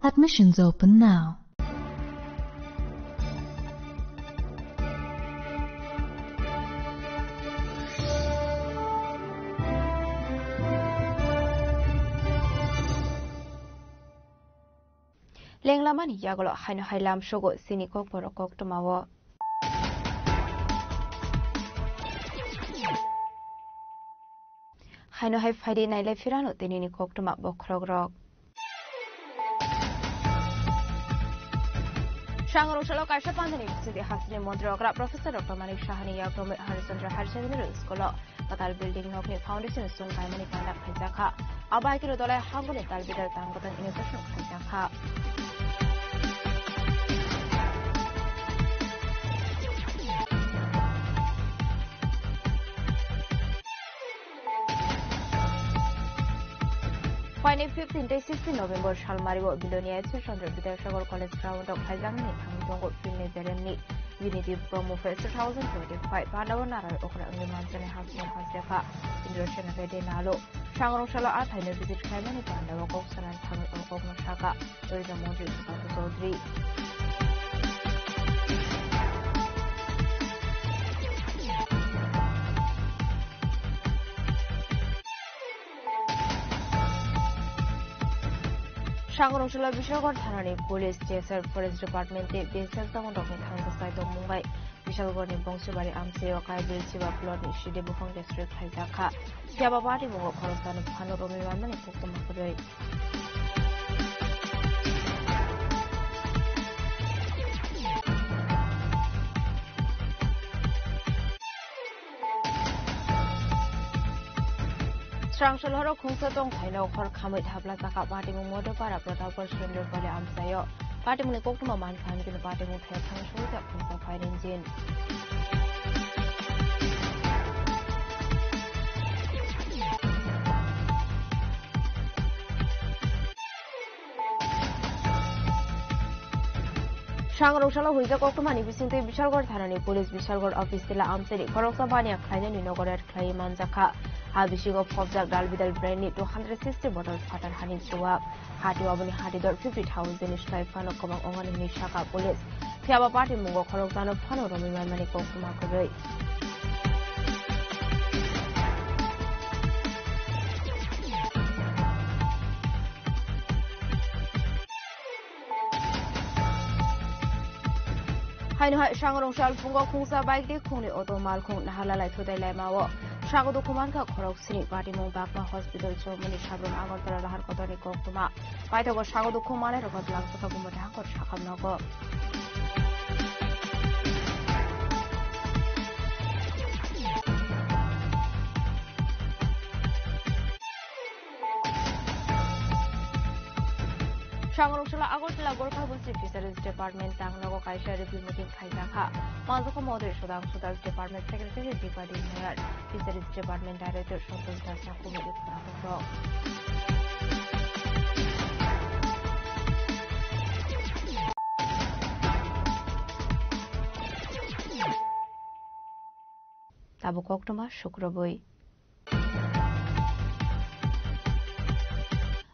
Admissions open now. Lenglamani yagulo haino hai lamsogo chini kokborok koktwmao. Haino hai phaidi nailai phirano tinini koktwma bokhorokrok. Sangrungsalo kaisa pandani bisingtwi hasteni montri okra Professor Doctor Manik Sahani yakromwi Harishchandra Higher Secondary School o kwtal building nokni foundation stone kaimani panda khaijakha. Abo hai kheno dolai hangoni tal bidal tang kwtal inauguration khaijakha. Phaini fifteen tei sixteen November salmario Bilonia H C Chandra Vidyasagar College ground o khaijaknani thangwi tongo Philni Beremni Unity Promo Fest two thousand twenty-five. Pandao narai okra wngwi manjani hasteni hastepha Indrasen Reddy Nalo. Sangrungsalo a thaino visit khlaimani pandao kok sanani thangwi o kokno sakha. Tourism Montri Sushant Chaudhary. Sangrungsalo Biswanath thanani police, T S R, Forest Department tei B S F jawanrokni thangjak chai tongmung bai Bishalgarhni Bongsibari amchaio Kaibil Chiba plotni side buphang destroy khlaijakha. Phiya ba party bungo khoroksa no phano romwi manmani koktwma kwrwi. Srangsalhoro khungsa tongthaino hor khamwi thapla chakha patimung Modopara Pratapgarh Surendra Pali amchaio. Patimungni koktwma mankha, hwnwi kheno patimung thaya thangwi sogwi jak khungsa phaini engine. Sangrong salo huijak koktwmani bisingtwi Bishalgarh thanani police Bishalgarh office tila amchaini khoroksa baniya khlainani nogo raid khlaiwi manjakha. Ha bisingo phobjak dalbidal brandni two hundred sixty bottles phatar hani chuwak. Hati aboni hati dor fifty thousand ni slai phano kwbang ongani hwnwi sakha police. Phiya ba party mungo khorokjano phano romwi manmani koktwma kwrwi. Haino hai Sangrong sal phungo khungsa bike de khungni auto malkhung naharlalai thutai laimao. Sago dukhu mankha khorok sini patimung bakma hospital chomani sabrum Agartala lahar kotorni koktwma. Paithago sago dukhu manai rokno twlang saka bumo dangkor sakham nogo. Sangrong sala Agartala Gorkha Busti Fisheries Department tangnogo kaisa review meeting khaijakha. Manjakha Mantri Sudhanshu Das, Department Secretary Dipadi Nair, Fisheries Department Director Santosh Das Sakhumni khorang rok. Tabuk koktwma sukrubwi.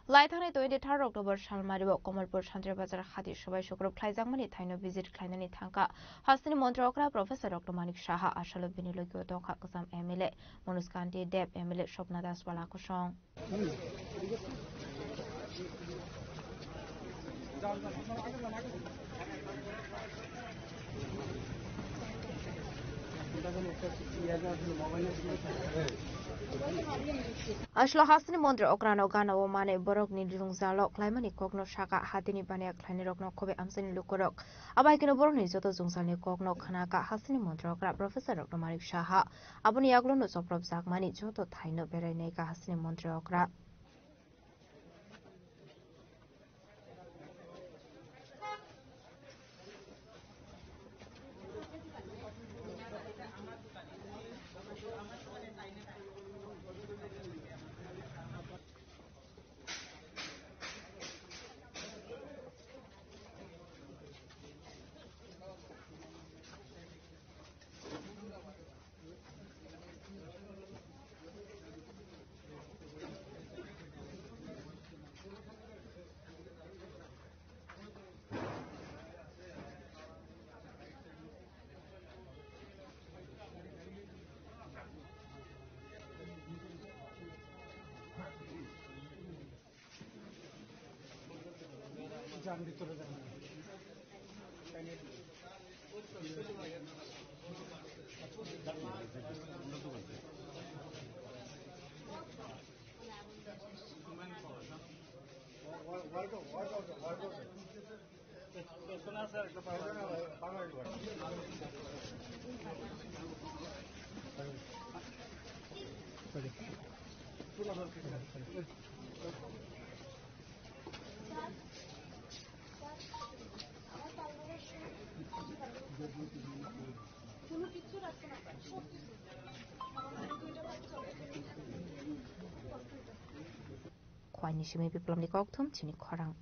Laithangni twenty-third October salmario Kamalpur Santri Bazar hati sobai sukrub khlaijakmani thaino visit khlainani thangkha hasteni montri okra Professor Doctor Manik Saha, asalo bini logio tongkha kwcham M L A Manoj Kanti Deb, M L A Swapna Das Balakusong. Aslo hasteni montri okrano gana o manwi borokni lungjalo khlaimani kokno saka, hatini baniya khlainirokno khobwi amchaini lukurok. Abai kheno borokni joto jwngjalni kokno khnaka hasteni montri okra Professor Doctor Manik Saha. Aboni yagulono chopropjakmani joto thaino berai naikha hasteni montri okra. Khwaini simi biplamni kokthum chini khorang.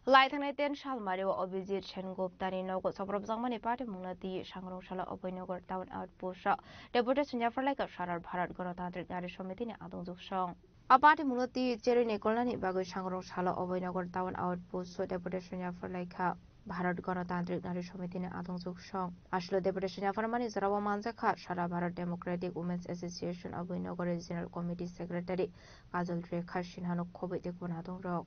Lai thangnai ten salmario Abhijit Senguptani nogo chopropjakmani patimungno twi Sangrong salo Abhoynagar Town Outpost o deputation yapharlaikha Sara Bharat Ganatantrik Nari Somitini adongjwk song. A patimungno twi cherwi naikolnani bagwi Sangrong salo Abhoynagar Town Outpost o deputation yapharlaikha Bharat Ganatantrik Nari Somitini adongjwk song. Aslo deputation yapharmani jorao manjakha Sara Bharat Democratic Women's Association Abhoynagar Regional Committee Secretary Kajal Rekha Sinha no khobwi tei kubun adongrok.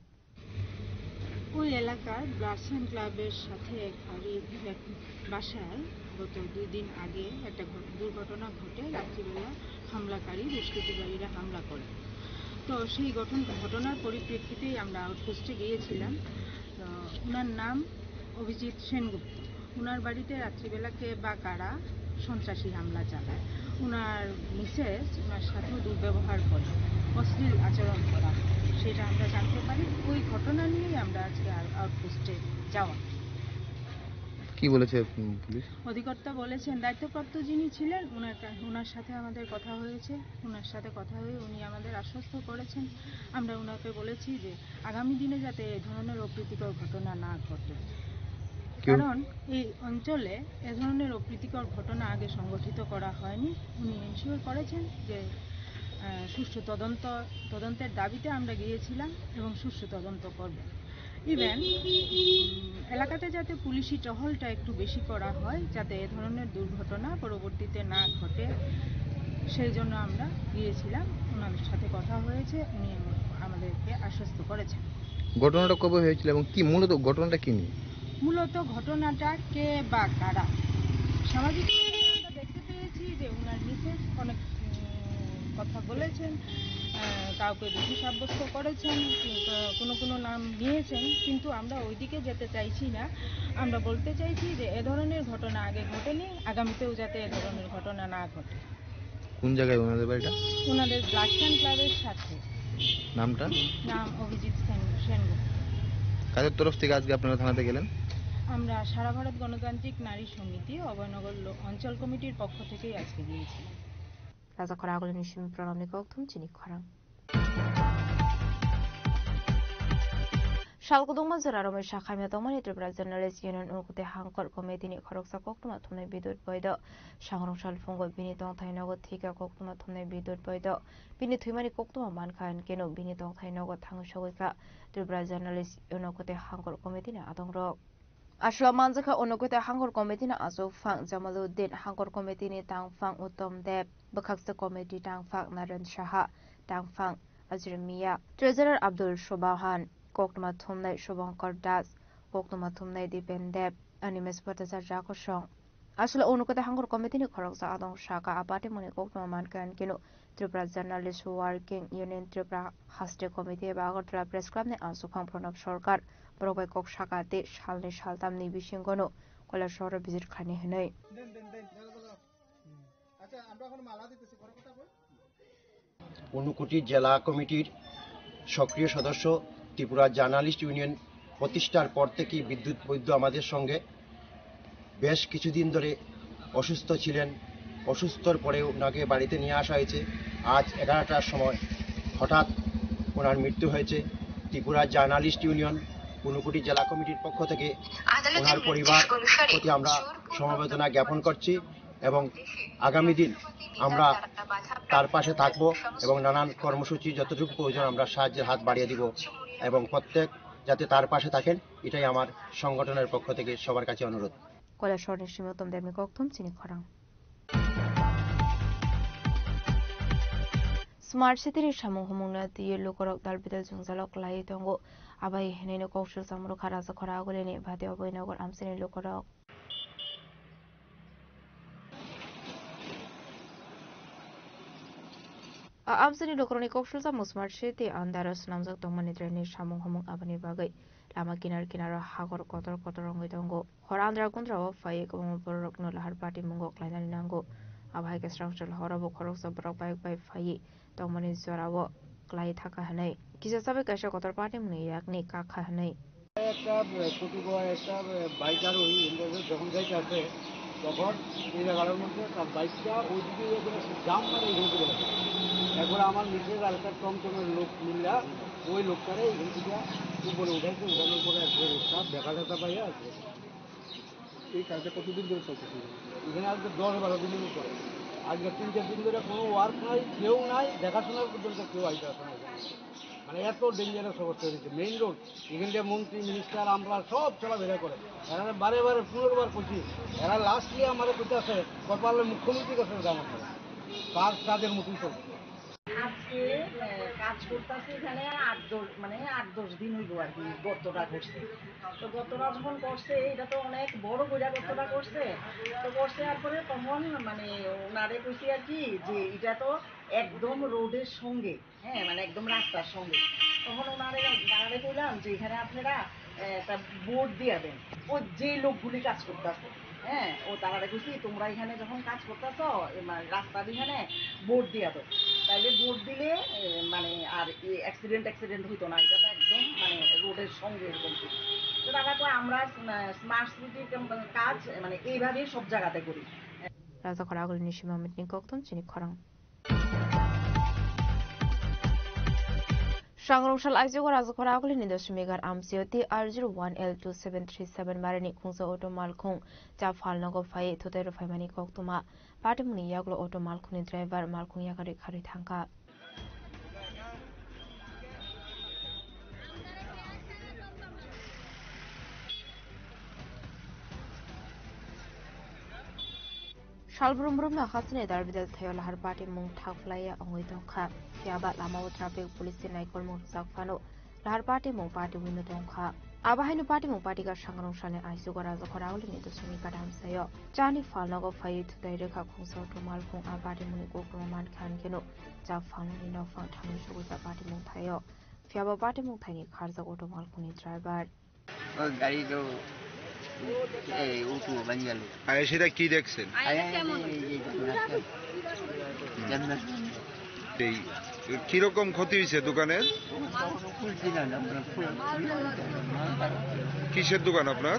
ওই এলাকার ব্লাসেন ক্লাবের সাথে এক বাড়ির এক বাসায় গত দুই দিন আগে একটা ঘট-, দুর্ঘটনা ঘটে। রাত্রিবেলা হামলাকারী দুষ্কৃতিকারীরা হামলা করে। তো সেই ঘটন-, ঘটনার পরিপ্রেক্ষিতেই আমরা আউটপোস্টে গিয়েছিলাম। তো ওনার নাম অভিজিৎ সেনগুপ্ত। ওনার বাড়িতে রাত্রিবেলা কে বা কারা সন্ত্রাসী হামলা চালায়। ওনার মিসেস ওনার সাথেও দুর্ব্যবহার করে, অশ্লীল আচরণ করা, সেটা আমরা জানতে পারি। ওই ঘটনা নিয়েই আমরা আজকে আউ-, আউটপোস্টে যাওয়া। কি বলেছে, উম, পুলিশ? অধিকর্তা বলেছেন, দায়িত্বপ্রাপ্ত যিনি ছিলেন, ওনার কা-, ওনার সাথে আমাদের কথা হয়েছে। ওনার সাথে কথা হয়ে উনি আমাদের আশ্বস্ত করেছেন। আমরা ওনাকে বলেছি যে আগামী দিনে যাতে এ ধরনের অপ্রীতিকর ঘটনা না ঘটে, কেউ কারণ এই অঞ্চলে এ ধরনের অপ্রীতিকর ঘটনা আগে সংঘটিত করা হয়নি। উনি এনশিওর করেছেন যে, আহ, সুষ্ঠু তদন্ত, তদন্তের দাবিতে আমরা গিয়েছিলাম এবং সুষ্ঠু তদন্ত করব। ইভেন, উম, এলাকাতে যাতে পুলিশি টহলটা একটু বেশি করা হয়, যাতে এ ধরনের দুর্ঘটনা পরবর্তীতে না ঘটে, সেই জন্য আমরা গিয়েছিলাম। ওনার সাথে কথা হয়েছে, উনি আমাদেরকে আশ্বস্ত করেছেন। ঘটনাটা কবে হয়েছিল এবং কি মূলত ঘটনাটা কি নিয়ে? মূলত ঘটনাটা কে বা কারা? সামাজিক মাধ্যমে আমরা দেখতে পেয়েছি যে ওনার মিসেস অনেক, উম, কথা বলেছেন, আহ, কাউকে দোষী সাব্যস্ত করেছেন, কিংবা কোনো কোনো নাম নিয়েছেন, কিন্তু আমরা ওইদিকে যেতে চাইছি না। আমরা বলতে চাইছি যে এ ধরনের ঘটনা আগে ঘটেনি, আগামীতেও যাতে এ ধরনের ঘটনা না ঘটে। কোন জায়গায় ওনাদের বাড়িটা? ওনাদের ব্লাড ফ্যান ক্লাবের সাথে। নামটা? নাম অভিজিৎ সেন-, সেনগুপ্ত। কাদের তরফ থেকে আজকে আপনারা থানাতে গেলেন? আমরা সারা ভারত গণতান্ত্রিক নারী সমিতি অভয়নগর লো-, অঞ্চল কমিটির পক্ষ থেকেই আজকে গিয়েছিলাম। Raja khorang agulini simi pranamni kokthum chini khorang. Sal kudungma jora romwi sakhaimya tongmani Tripura Journalist Union Unukoti Hangkor Committee ni khoroksa koktwma thumnai Bidut Boido. Sangrong salphungo bini tongthai nogo thwikha koktwma thumnai Bidut Boido. Bini thwimani koktwma mankha, hinkhe no bini tongthai nogo thangwi sogwi kha Tripura Journalist Unukoti Hangkor Committee ni adongrok. Aswlao manjakha Unukoti Hangkor Committee ni achukphang Jamaluddin, Hangkor Committee ni tangphang Uttom Deb, bwkhaksa committee tangphang Naren Saha, tangphang Ajri Miya, treasurer Abdul Sobahan, koktwma thumnai Subhankar Das, koktwma thumnai Dipen Deb, Animesh Bhattacharya kosong. Aswlao Unukoti Hangkor Committee ni khoroksa adong saka a party mungni koktwma mankha, hinkhe no Tripura Journalist Working Union, Tripura Haste Committee eba Agartala Press Club ni achukphang Pranab Sarkar borok bai kok saka tei salnwi saltamni bisingo no Kailasahar o visit khlainai hwnwi. Unakoti জেলা কমিটির সক্রিয় সদস্য, Tripura journalist union প্রতিষ্ঠার পর থেকেই বিদ্যুৎ বৈদ্য আমাদের সঙ্গে বেশ কিছুদিন ধরে অসুস্থ ছিলেন। অসুস্থর পরে ওনাকে বাড়িতে নিয়ে আসা হয়েছে। আজ এগারোটার সময় হঠাৎ ওনার মৃত্যু হয়েছে। ত্রিপুরা জার্নালিস্ট ইউনিয়ন ঊনকোটি জেলা কমিটির পক্ষ থেকে ওনার পরিবার প্রতি আমরা সমবেদনা জ্ঞাপন করছি এবং আগামী দিন আমরা তার পাশে থাকব এবং নানান কর্মসূচি যতটুকু প্রয়োজন আমরা সাহায্যের হাত বাড়িয়ে দিব এবং প্রত্যেক যাতে তার পাশে থাকেন, এটাই আমার সংগঠনের পক্ষ থেকে সবার কাছে অনুরোধ। Kailasahar ni simi Uttom Deb ni kokthum chini khorang. Smart City ni samung humung no twiwi lukurok dal bidal jwngjalo kwlaiwi tongo. Abai hinwi no kok silcham rwkha Raja khorang agulini bhati Abhaynagar amchaini lukurok. A amchaini lukurokni kok silchamo Smart City andaro swnamjak tongmani drainage samung humung aboni bagwi lama kinar kinaro hagor kotor kotor wngwi tongo. Hor andra kundra o phaiwi kwbangma bororokno lahar party mungo khlainani nango. Abo hai khe swrangchal horo bo khoroksa borok bike bai phaiwi tongmani jorao kwlai thaka hwnwi kisa chabai kaisa kotor party mungni yakni kakha hwnwi. একটা, আহ, প্রতি ব-, একটা, আহ, বাইক আরোহী ইন্দ্রজিৎ যখন যাইতে আসে, তখন এই জায়গাটার মধ্যে তার বাইকটা ওইদিকে ইয়ে করে সে জাম মারে এখান থেকে আসে। একবার আমার নিচে আর একটা টমটমের লোক মিললা, ওই লোকটারে এখান থেকে উপরে উঠাইছে, উঠানোর পরে একবার একটা দেখা দেখা পাইয়া আসে। এই কাজটা কতদিন ধরে চলতেছে? এখানে আজকে দশ বারো দিনের উপরে। আজকে তিন চার দিন ধরে কোনো ওয়ার্ক নাই, কেউ নাই, দেখাশোনার পর্যন্ত কেউ আইতে আসে না এখানে। মানে এত ডেঞ্জারাস অবস্থা হয়ে গেছে। মেইন রোড, এখান দিয়ে মন্ত্রী, মিনিস্টার, আমরা সব চলাফেরা করে। এরা বারে বারে পুনর্বার করছি, এরা লাস্টলি আমার করতে আসে, কপালের মুখ্যমন্ত্রীর কাছে যাওয়া করে। কাজ কাজের মতোই চলছে। আজকে, আহ, কাজ করতেছে এখানে আট দশ, মানে আট দশ দিন হইব আর কি, গর্তটা করছে। তো গর্তটা যখন করছে, এটা তো অনেক বড় কইরা গর্তটা করছে। তো করছে আর পরে তখন মানে ওনারে কইছি আর কি যে এটা তো একদম রোডের সঙ্গে, হ্যাঁ, মানে একদম রাস্তার সঙ্গে। তখন ওনারে, তারারে কইলাম যে এখানে আপনারা, আহ, একটা বোর্ড দিয়ে দেন, ওই যে লোকগুলি কাজ করতেছে, হ্যাঁ, ও তারারে কইছি, "তোমরা এখানে যখন কাজ করতেছো, এ, মানে, রাস্তার এখানে বোর্ড দিয়া দাও, তাইলে বোর্ড দিলে, এ, মানে, আর অ্যাক্সিডেন্ট অ্যাক্সিডেন্ট হইতো না, এটা তো একদম, মানে, রোডের সঙ্গে এরকম কিছু।" তো তারা কয়, "আমরা স্মা-, স্মার্ট সিটির কাম-, কাজ, মানে, এইভাবেই সব জায়গাতে করি।" Rajakhor agulini sima mitni kokthum chini khorang. Sangrong sal aichugo Rajakhor agulini Doshimigar amsio T R zero one L two seven three seven marini khungsa auto malkhung cha phalnogo phai thutai rwphaimani koktwma. Patimungni yagulo auto malkhungni driver malkhung yakarwi kharwi thangkha. Salbrum brumno hasteni darbidal thaio lahar patimung thakphlaiya wngwi tongkha. Phiyaba lamao traffic police ni naikolmung rwjak phano lahar patimung patiwino tongkha. Abo haino patimung patika sangrong salni aichugo Rajakhor agulini Doshimigar amsaio chani phalnogo phaiwi thutai rwkha khungsa auto malkhung. A patimungni kokrwma mankha hinkheno cha phalnoni nokphang thangwi sogwi cha patimung thaio. Phiyaba patimung thaini kharjak auto malkhungni driver. ওই গাড়ি তো, এই, উঠবো, বাঙ্গালো। আর সেটা কি দেখছেন? আরে, এই, এই, এই, এই, জান্নাত। জান্নাত। এই, কিরকম ক্ষতি হয়েছে দোকানের? খুলছি না, না, আমরা খুল-, কিসের দোকান আপনার?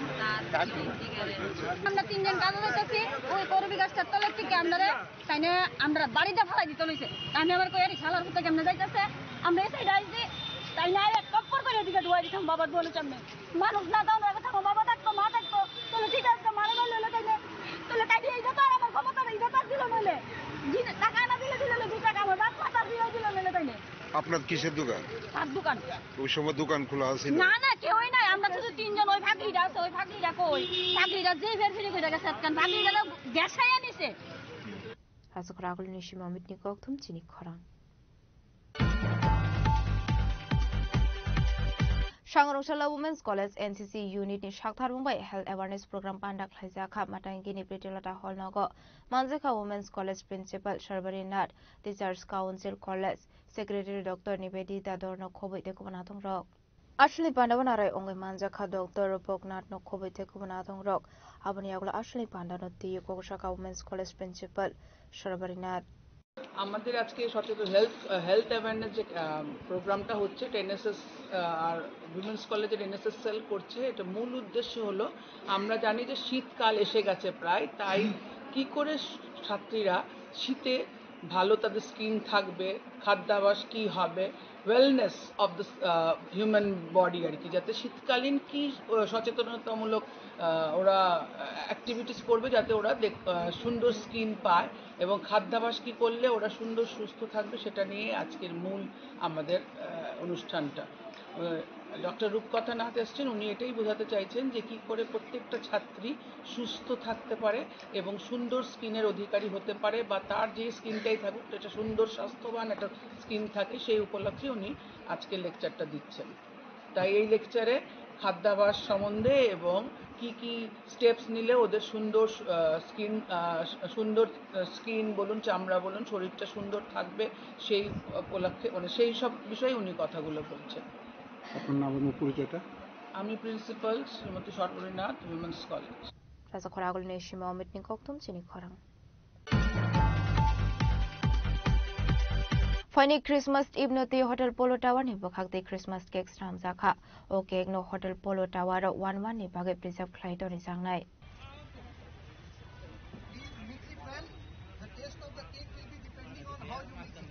আমরা তিনজন কাজে যাইতেছি, ওই করবি গাছটার তলের থেকে আমরা তাইনে আমরা বাড়িতে ফালাই দিতে লইছে। তাইনে আমার কই, "আরে শালার পুতে কেমনে যাইতেছে?" আমরা এই সাইডে আইছি, তাইনে আর এক কাপড় করে এদিকে ঢুকাই দিতাম বাবার বলে সামনে। মানুষ না তাও না থাকো, বাবা থাকতো, মা থাকতো, তাহলে ঠিক আছে, মারা গেল হলো তাইনে। তাহলে তাইনে এই ব্যাপার আমার ক্ষমতা নেই, এই ব্যাপার দিল নইলে। জি, টাকা না দিলে দিল না, দু টাকা আমার বাপ মাতার দিয়ে দিল নইলে তাইনে। আপনার কিসের দোকান? তার দোকান। ওই সময় দোকান খোলা আছে না? না, না, কেউই নাই, আমরা শুধু তিনজন, ওই ফাঁকরিটা আছে, ওই ফাঁকরিটা কই? ফাঁকরিটা যে ফের ফিরে কই গেছে, কারণ ফাঁকরিটা তো গ্যাস খাইয়া নিছে। Rajakhor agulini sima mitni kokthum chini khorang. Sangrong sala Women's College N C C unit ni sakthar mung bai health awareness program panda khlaijak kha Matangini Pritilata Hall nogo. Manjakha Women's College Principal Sarbari Nath, Teachers Council College Secretary Doctor Nivedita Dorno khobwi tei kubun athong rok. Aswlni pandao narai wngwi manjakha Doctor Rupok Nathno khobwi tei kubun athongrok. Aboni yagulo aswlni pandano twiwi kok saka Women's College Principal Sarbari Nath. আমাদের আজকে সচেতন health, health awareness যে, আহ, প্রোগ্রামটা হচ্ছে, এটা এনএসএস, আহ, আর উইমেন্স কলেজের NSS sell করছে। এটা মূল উদ্দেশ্য হলো, আমরা জানি যে শীতকাল এসে গেছে প্রায়, তাই কি করে ছাত্রীরা শীতে ভালো তাদের স্কিন থাকবে, খাদ্যাভ্যাস কি হবে, wellness of the human body আর কি, যাতে শীতকালীন কি, আহ, সচেতনতামূলক, আহ, ওরা অ্যাক্টিভিটিস করবে, যাতে ওরা দেখ-, আহ, সুন্দর স্কিন পায় এবং খাদ্যাভ্যাস কি করলে ওরা সুন্দর সুস্থ থাকবে, সেটা নিয়ে আজকের মূল আমাদের, আহ, অনুষ্ঠানটা। আহ, ডক্টর রূপকথা নাথ এসছেন, উনি এটাই বোঝাতে চাইছেন যে কি করে প্রত্যেকটা ছাত্রী সুস্থ থাকতে পারে এবং সুন্দর স্কিনের অধিকারী হতে পারে, বা তার যে স্কিনটাই থাকুক, একটা সুন্দর স্বাস্থ্যবান একটা স্কিন থাকে, সেই উপলক্ষে উনি আজকে লেকচারটা দিচ্ছেন। তাই এই লেকচারে খাদ্যাভ্যাস সম্বন্ধে এবং কি কি স্টেপস নিলে ওদের সুন্দর, আহ, স্কিন, আহ, সুন্দর, আহ, স্কিন বলুন, চামড়া বলুন, শরীরটা সুন্দর থাকবে, সেই উপলক্ষে, মানে, সেই সব বিষয়ে উনি কথাগুলো বলছেন। আপনার নাম এবং পরিচয়টা? আমি প্রিন্সিপাল শ্রীমতী সর্বরী Nath, women's college. Rajakhor agulini sima mitni kokthum chini khorang. Phaini Christmas Eve no twi Hotel Polo Tower ni bwkhak twi Christmas cake swnamjakha. O cake no Hotel Polo Tower o one one ni bagwi preserve khlai tonijaknai. Please mix it well. The taste of the cake will be depending on how you mix it.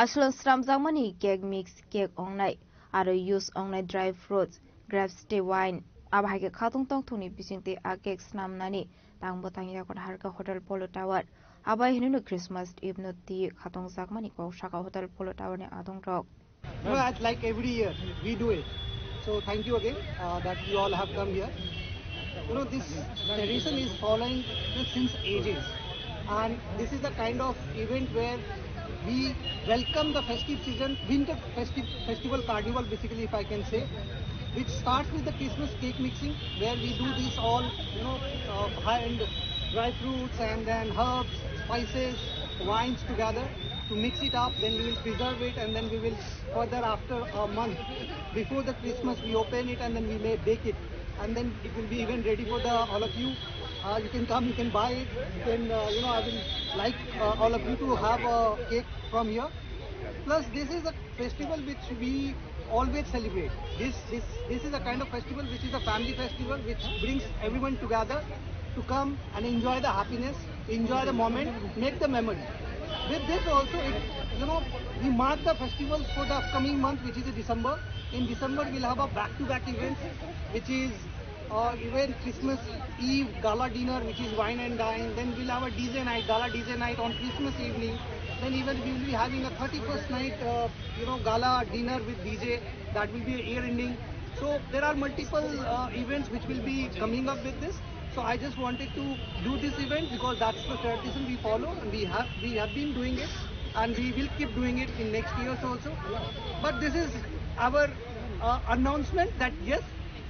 Aswlwng swnamjakmani cake mix, cake ongnai, aro use ongnai dry fruits, grapes tei wine. Abo hai khe khatung tongthokni bisingtwi a cake swnamnani tangbo tangya kon harkha Hotel Polo Tower. Abai hinwi no Christmas Eve no twi khatungjakmani kok saka Hotel Polo Tower ni adongrok. No, as like every year, we do it. So thank you again, uh, that you all have come here. You know, this tradition is following since ages. And this is the kind of event where we welcome the festive season, winter festive, festival carnival, basically, if I can say, which starts with the Christmas cake mixing, where we do this all, you know, uh, high-end dry fruits and then herbs, spices, wines together to mix it up. Then we will preserve it, and then we will further, after a month, before the Christmas, we open it and then we may bake it. And then it will be even ready for the all of you. Uh, you can come, you can buy it. You can, uh, you know, I will like uh, all of you to have a cake from here. Plus, this is a festival which we always celebrate. This this this is a kind of festival which is a family festival which brings everyone together to come and enjoy the happiness, enjoy the moment, make the memory. With this also, it, you know, we mark the festivals for the upcoming month, which is December. In December, we'll have a back-to-back events, which is uh, even Christmas Eve gala dinner, which is wine and dine. Then we'll have a D J night, gala D J night on Christmas evening. Then even we'll be having a thirty-first night, uh, you know, gala dinner with D J. That will be air ending. So there are multiple uh, events which will be coming up with this. So I just wanted to do this event because that's the tradition we follow, and we have we have been doing it, and we will keep doing it in next years also. But this is our uh, announcement that yes,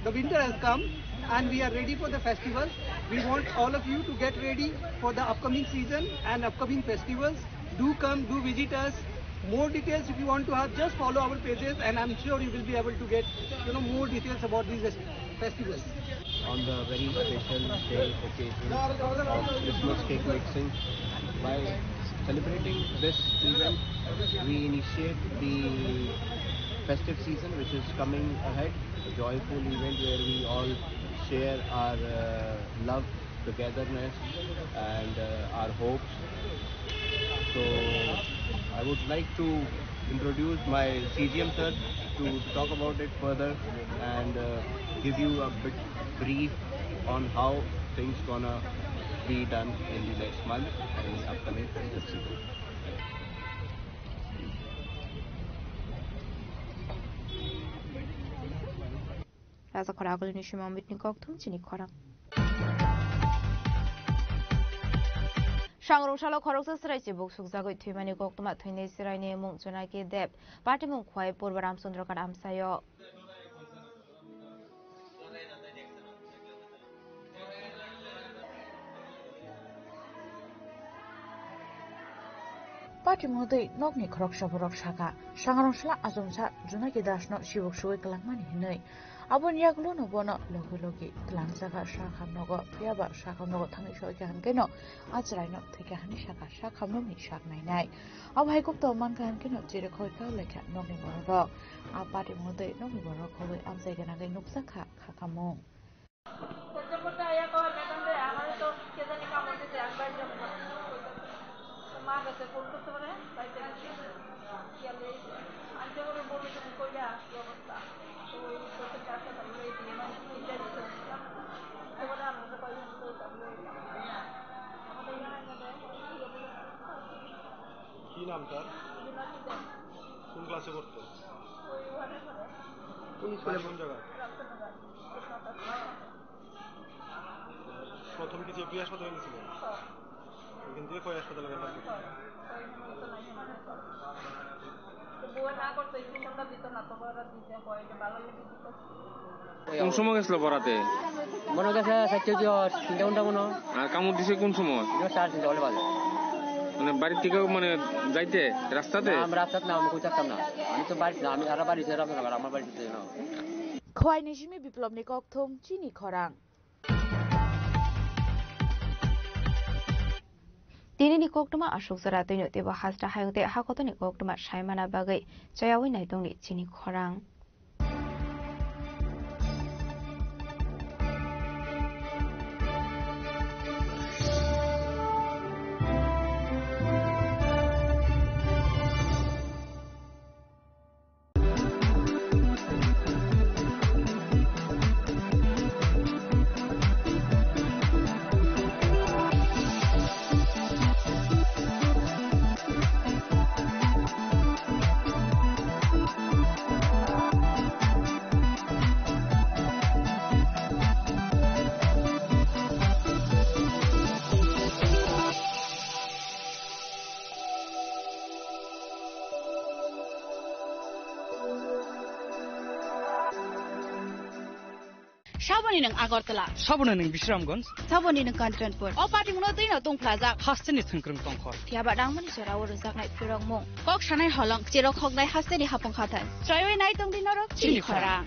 the winter has come and we are ready for the festival. We want all of you to get ready for the upcoming season and upcoming festivals. Do come, do visit us. More details, if you want to have, just follow our pages, and I'm sure you will be able to get, you know, more details about these festivals. On the very special day occasion of Christmas cake mixing, by celebrating this event, we initiate the festive season which is coming ahead, a joyful event where we all share our uh, love, togetherness, and uh, our hopes. So I would like to introduce my C G M sir to talk about it further and uh, give you a bit brief on how things gonna be done in the next month and upcoming festive season. Raja khorang agulini simi Amit ni kok thum chini khorang. Sangrong salo khoroksa chwrai chibuk sukjagwi thwimani koktwma thwinai chwraini mung Jonaki Deb patimung Khwai Purba Ramchandra Ghat amchaio. Patimung twi nokni khoroksa borok sakha, Sangrong sala achomsa Jonaki Das no sibuk sugwi kwlangmani hinwi. Aboni yagulo no bono logi logi twlang jaga sakham nogo, phiya ba sakham nogo thangwi soi kha hwnkhe no a chwrai no thwikha hwnwi sakha, sakham nokni sak nainai. Abo hai kok to mankha hwnkhe no chiri khoi kha lekha nokni borok rok. A patimung twi nokni borok khogwi amchai gwnangwi nukjak kha khakamung. সহ্য করতে আয়া কয়, "ম্যাডাম রে, আমারে তো কে জানি কামড় দিছে, আমি বাইরে যাবো না।" তো মা গেছে, ফোন করতে পারে, বাড়িতে গেছে। গেলে আনতে করে বললো, "তুমি কইলা, কি অবস্থা?" তো ওই করতে চারশো টাকা করে দিয়ে, মানে, তিনটা দিতে হচ্ছিলাম। তো বলে, "আমরা তো কয়জন তো যাবো।" আমাদের এখানে কি নাম তার? বিনোদিনী দেব। কোন ক্লাসে পড়তো? ওই ওয়ানে পড়ে। কোন স্কুলে? কোন জায়গায়? রক্তনগর। প্রথম কি জেপি হাসপাতালে নিয়েছিলেন? হ্যাঁ। ওখান থেকে কয় হাসপাতালে গেলেন? হ্যাঁ। ওই নিয়ে তো নাই। তো বউয়ে না করতো, ইঞ্জেকশনটা দিত না, তো ওরা দিতে হয়, যে ভালো লেগে দিত। কোন সময় গেছিল বরাতে? মনে হয় গেছে চারটে কি হয়, তিনটা ঘন্টা মনে হয়। আর কামড় দিছে কোন সময়? এটা সাড়ে তিনটা হলে বাজে। মানে বাড়ি থেকে মানে যাইতে রাস্তাতে? না, আমি রাস্তাতে না, আমি কই থাকতাম না। আমি তো বাড়িতে না, আমি সারা বাড়ি ছেড়ে আমার বাড়িতে না। Khwai ni simi Biplop ni kokthum chini khorang. Tini ni koktwma aswk jora twino teibo hasta hayung tei hakotoni koktwma saimana bagwi chayawi naitongni chini khorang. Saboni nwng Agartala. Saboni nwng Bisramganj. Saboni nwng Kanchanpur. O patimungno twino tungphlajak. Hasteni thwngkwrwng tongkhor. Phiya ba nangmani jorao rwjaknai phirokmung. Kok sanai holong, cherok hoknai hasteni hapung khathai. Chroiwi nai tongdi norok chini khorang.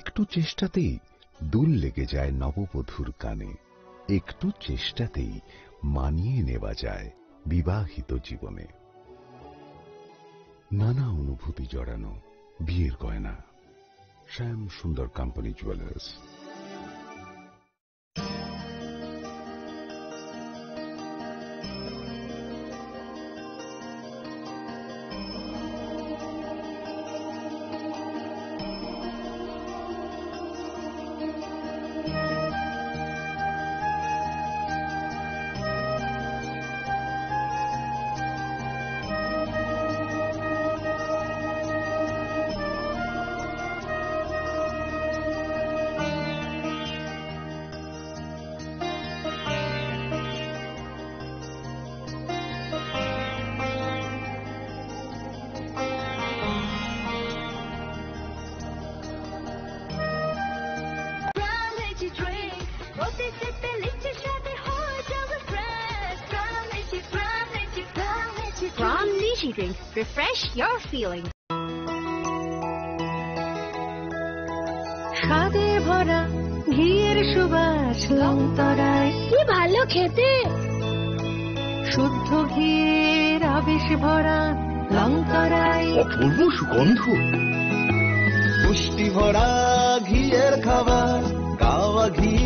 একটু চেষ্টাতেই দুল লেগে যায় নববধূর কানে, একটু চেষ্টাতেই মানিয়ে নেওয়া যায় বিবাহিত জীবনে। নানা অনুভূতি জড়ানো বিয়ের গয়না। শ্যাম সুন্দর company jewellers. Pram Lychee Drink, প্রতি সিপে লিচি স্বাদে হয়ে যাবে fresh. Pram Lychee, Pram Lychee, Pram Lychee Drink। Pram Lychee Drink, refresh your feeling। স্বাদে ভরা ঘিয়ের সুবাস লংতরায়। কি ভালো খেতে। শুদ্ধ ঘিয়ের আবেশ ভরা লংতরায়। অপূর্ব সুগন্ধ। পুষ্টি ভরা ঘিয়ের খাবার, গাওয়া ঘি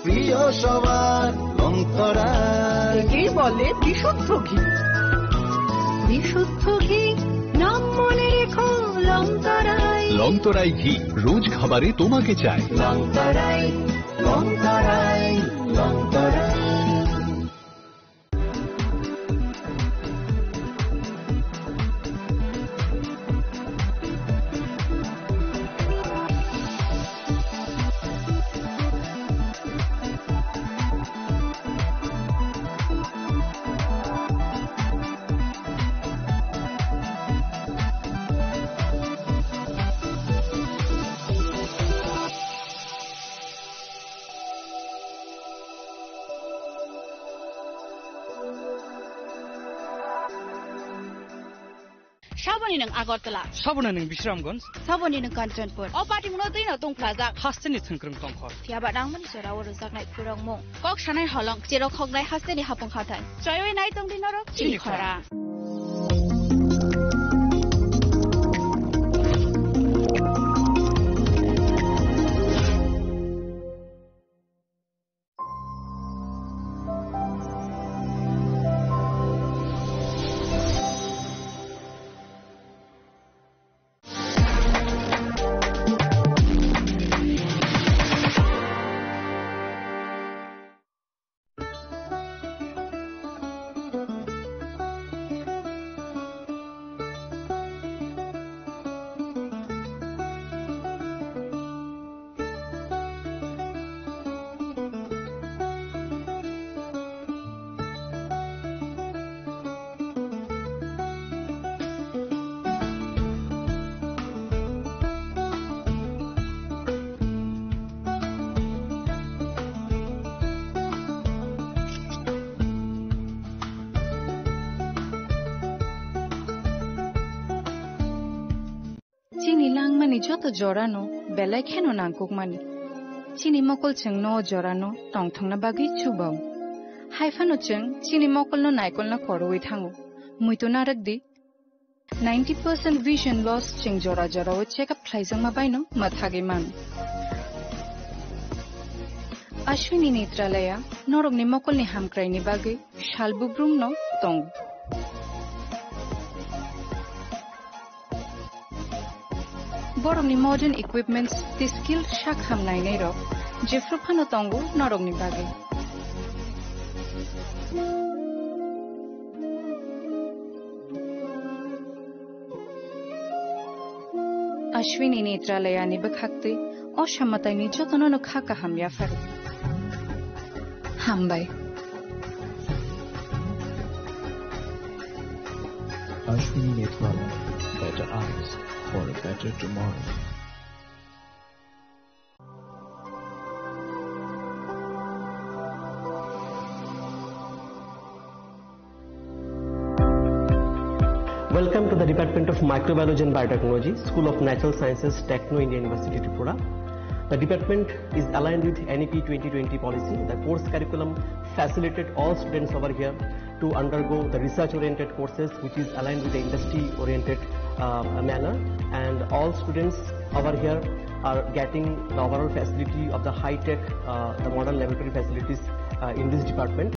প্রিয় সবার, লংতরায়। একেই বলে বিশুদ্ধ ঘি। বিশুদ্ধ ঘি, নাম মনে রেখো, লংতরায়। লংতরায় ঘি, রোজ খাবারে তোমাকে চাই। লংতরায়, লংতরায়, Longtharai. Saboni nwng Agartala. Saboni nwng Bisramganj. Saboni nwng Kanchanpur. O party muno twi no tong phlajak. Hasteni thwngkwrwng tongkhor. Phiya ba nangmani jora o rwjaknai khurokmung. Kok sanai holong, cherok hoknai hasteni hapung hathai. Choiwi nai tongdi norok chini khora. Chini langmani joto jorano belai kheno nangkukmani. Chini mokol chwngno o jorano tongthokna bagwi chubao. Haiphano chwng chini mokolno naikolna korowi thango. Muitu narwkdi, ninety percent vision loss chwng jora jorao check up khlaijakma baino mwthagwi mano. Ashwini Netralaya norokni mokolni hamkraini bagwi sal bubrumno tongo. Borokni modern equipments tei skilled sak ham nainairok jephru phano tongo norokni bagwi. Ashwini Netralayani bwkhaktwi o samataini jotono no kha kaham yapharo. Hambai. Ashwini Netralaya, better eyes for a better tomorrow. Welcome to the Department of Microbiology and Biotechnology, School of Natural Sciences, Techno India University, Tripura. The department is aligned with N E P twenty twenty policy. The course curriculum facilitate all students over here to undergo the research-oriented courses, which is aligned with the industry-oriented uh, manner. And all students over here are getting the overall facility of the high-tech, uh, the modern laboratory facilities uh, in this department.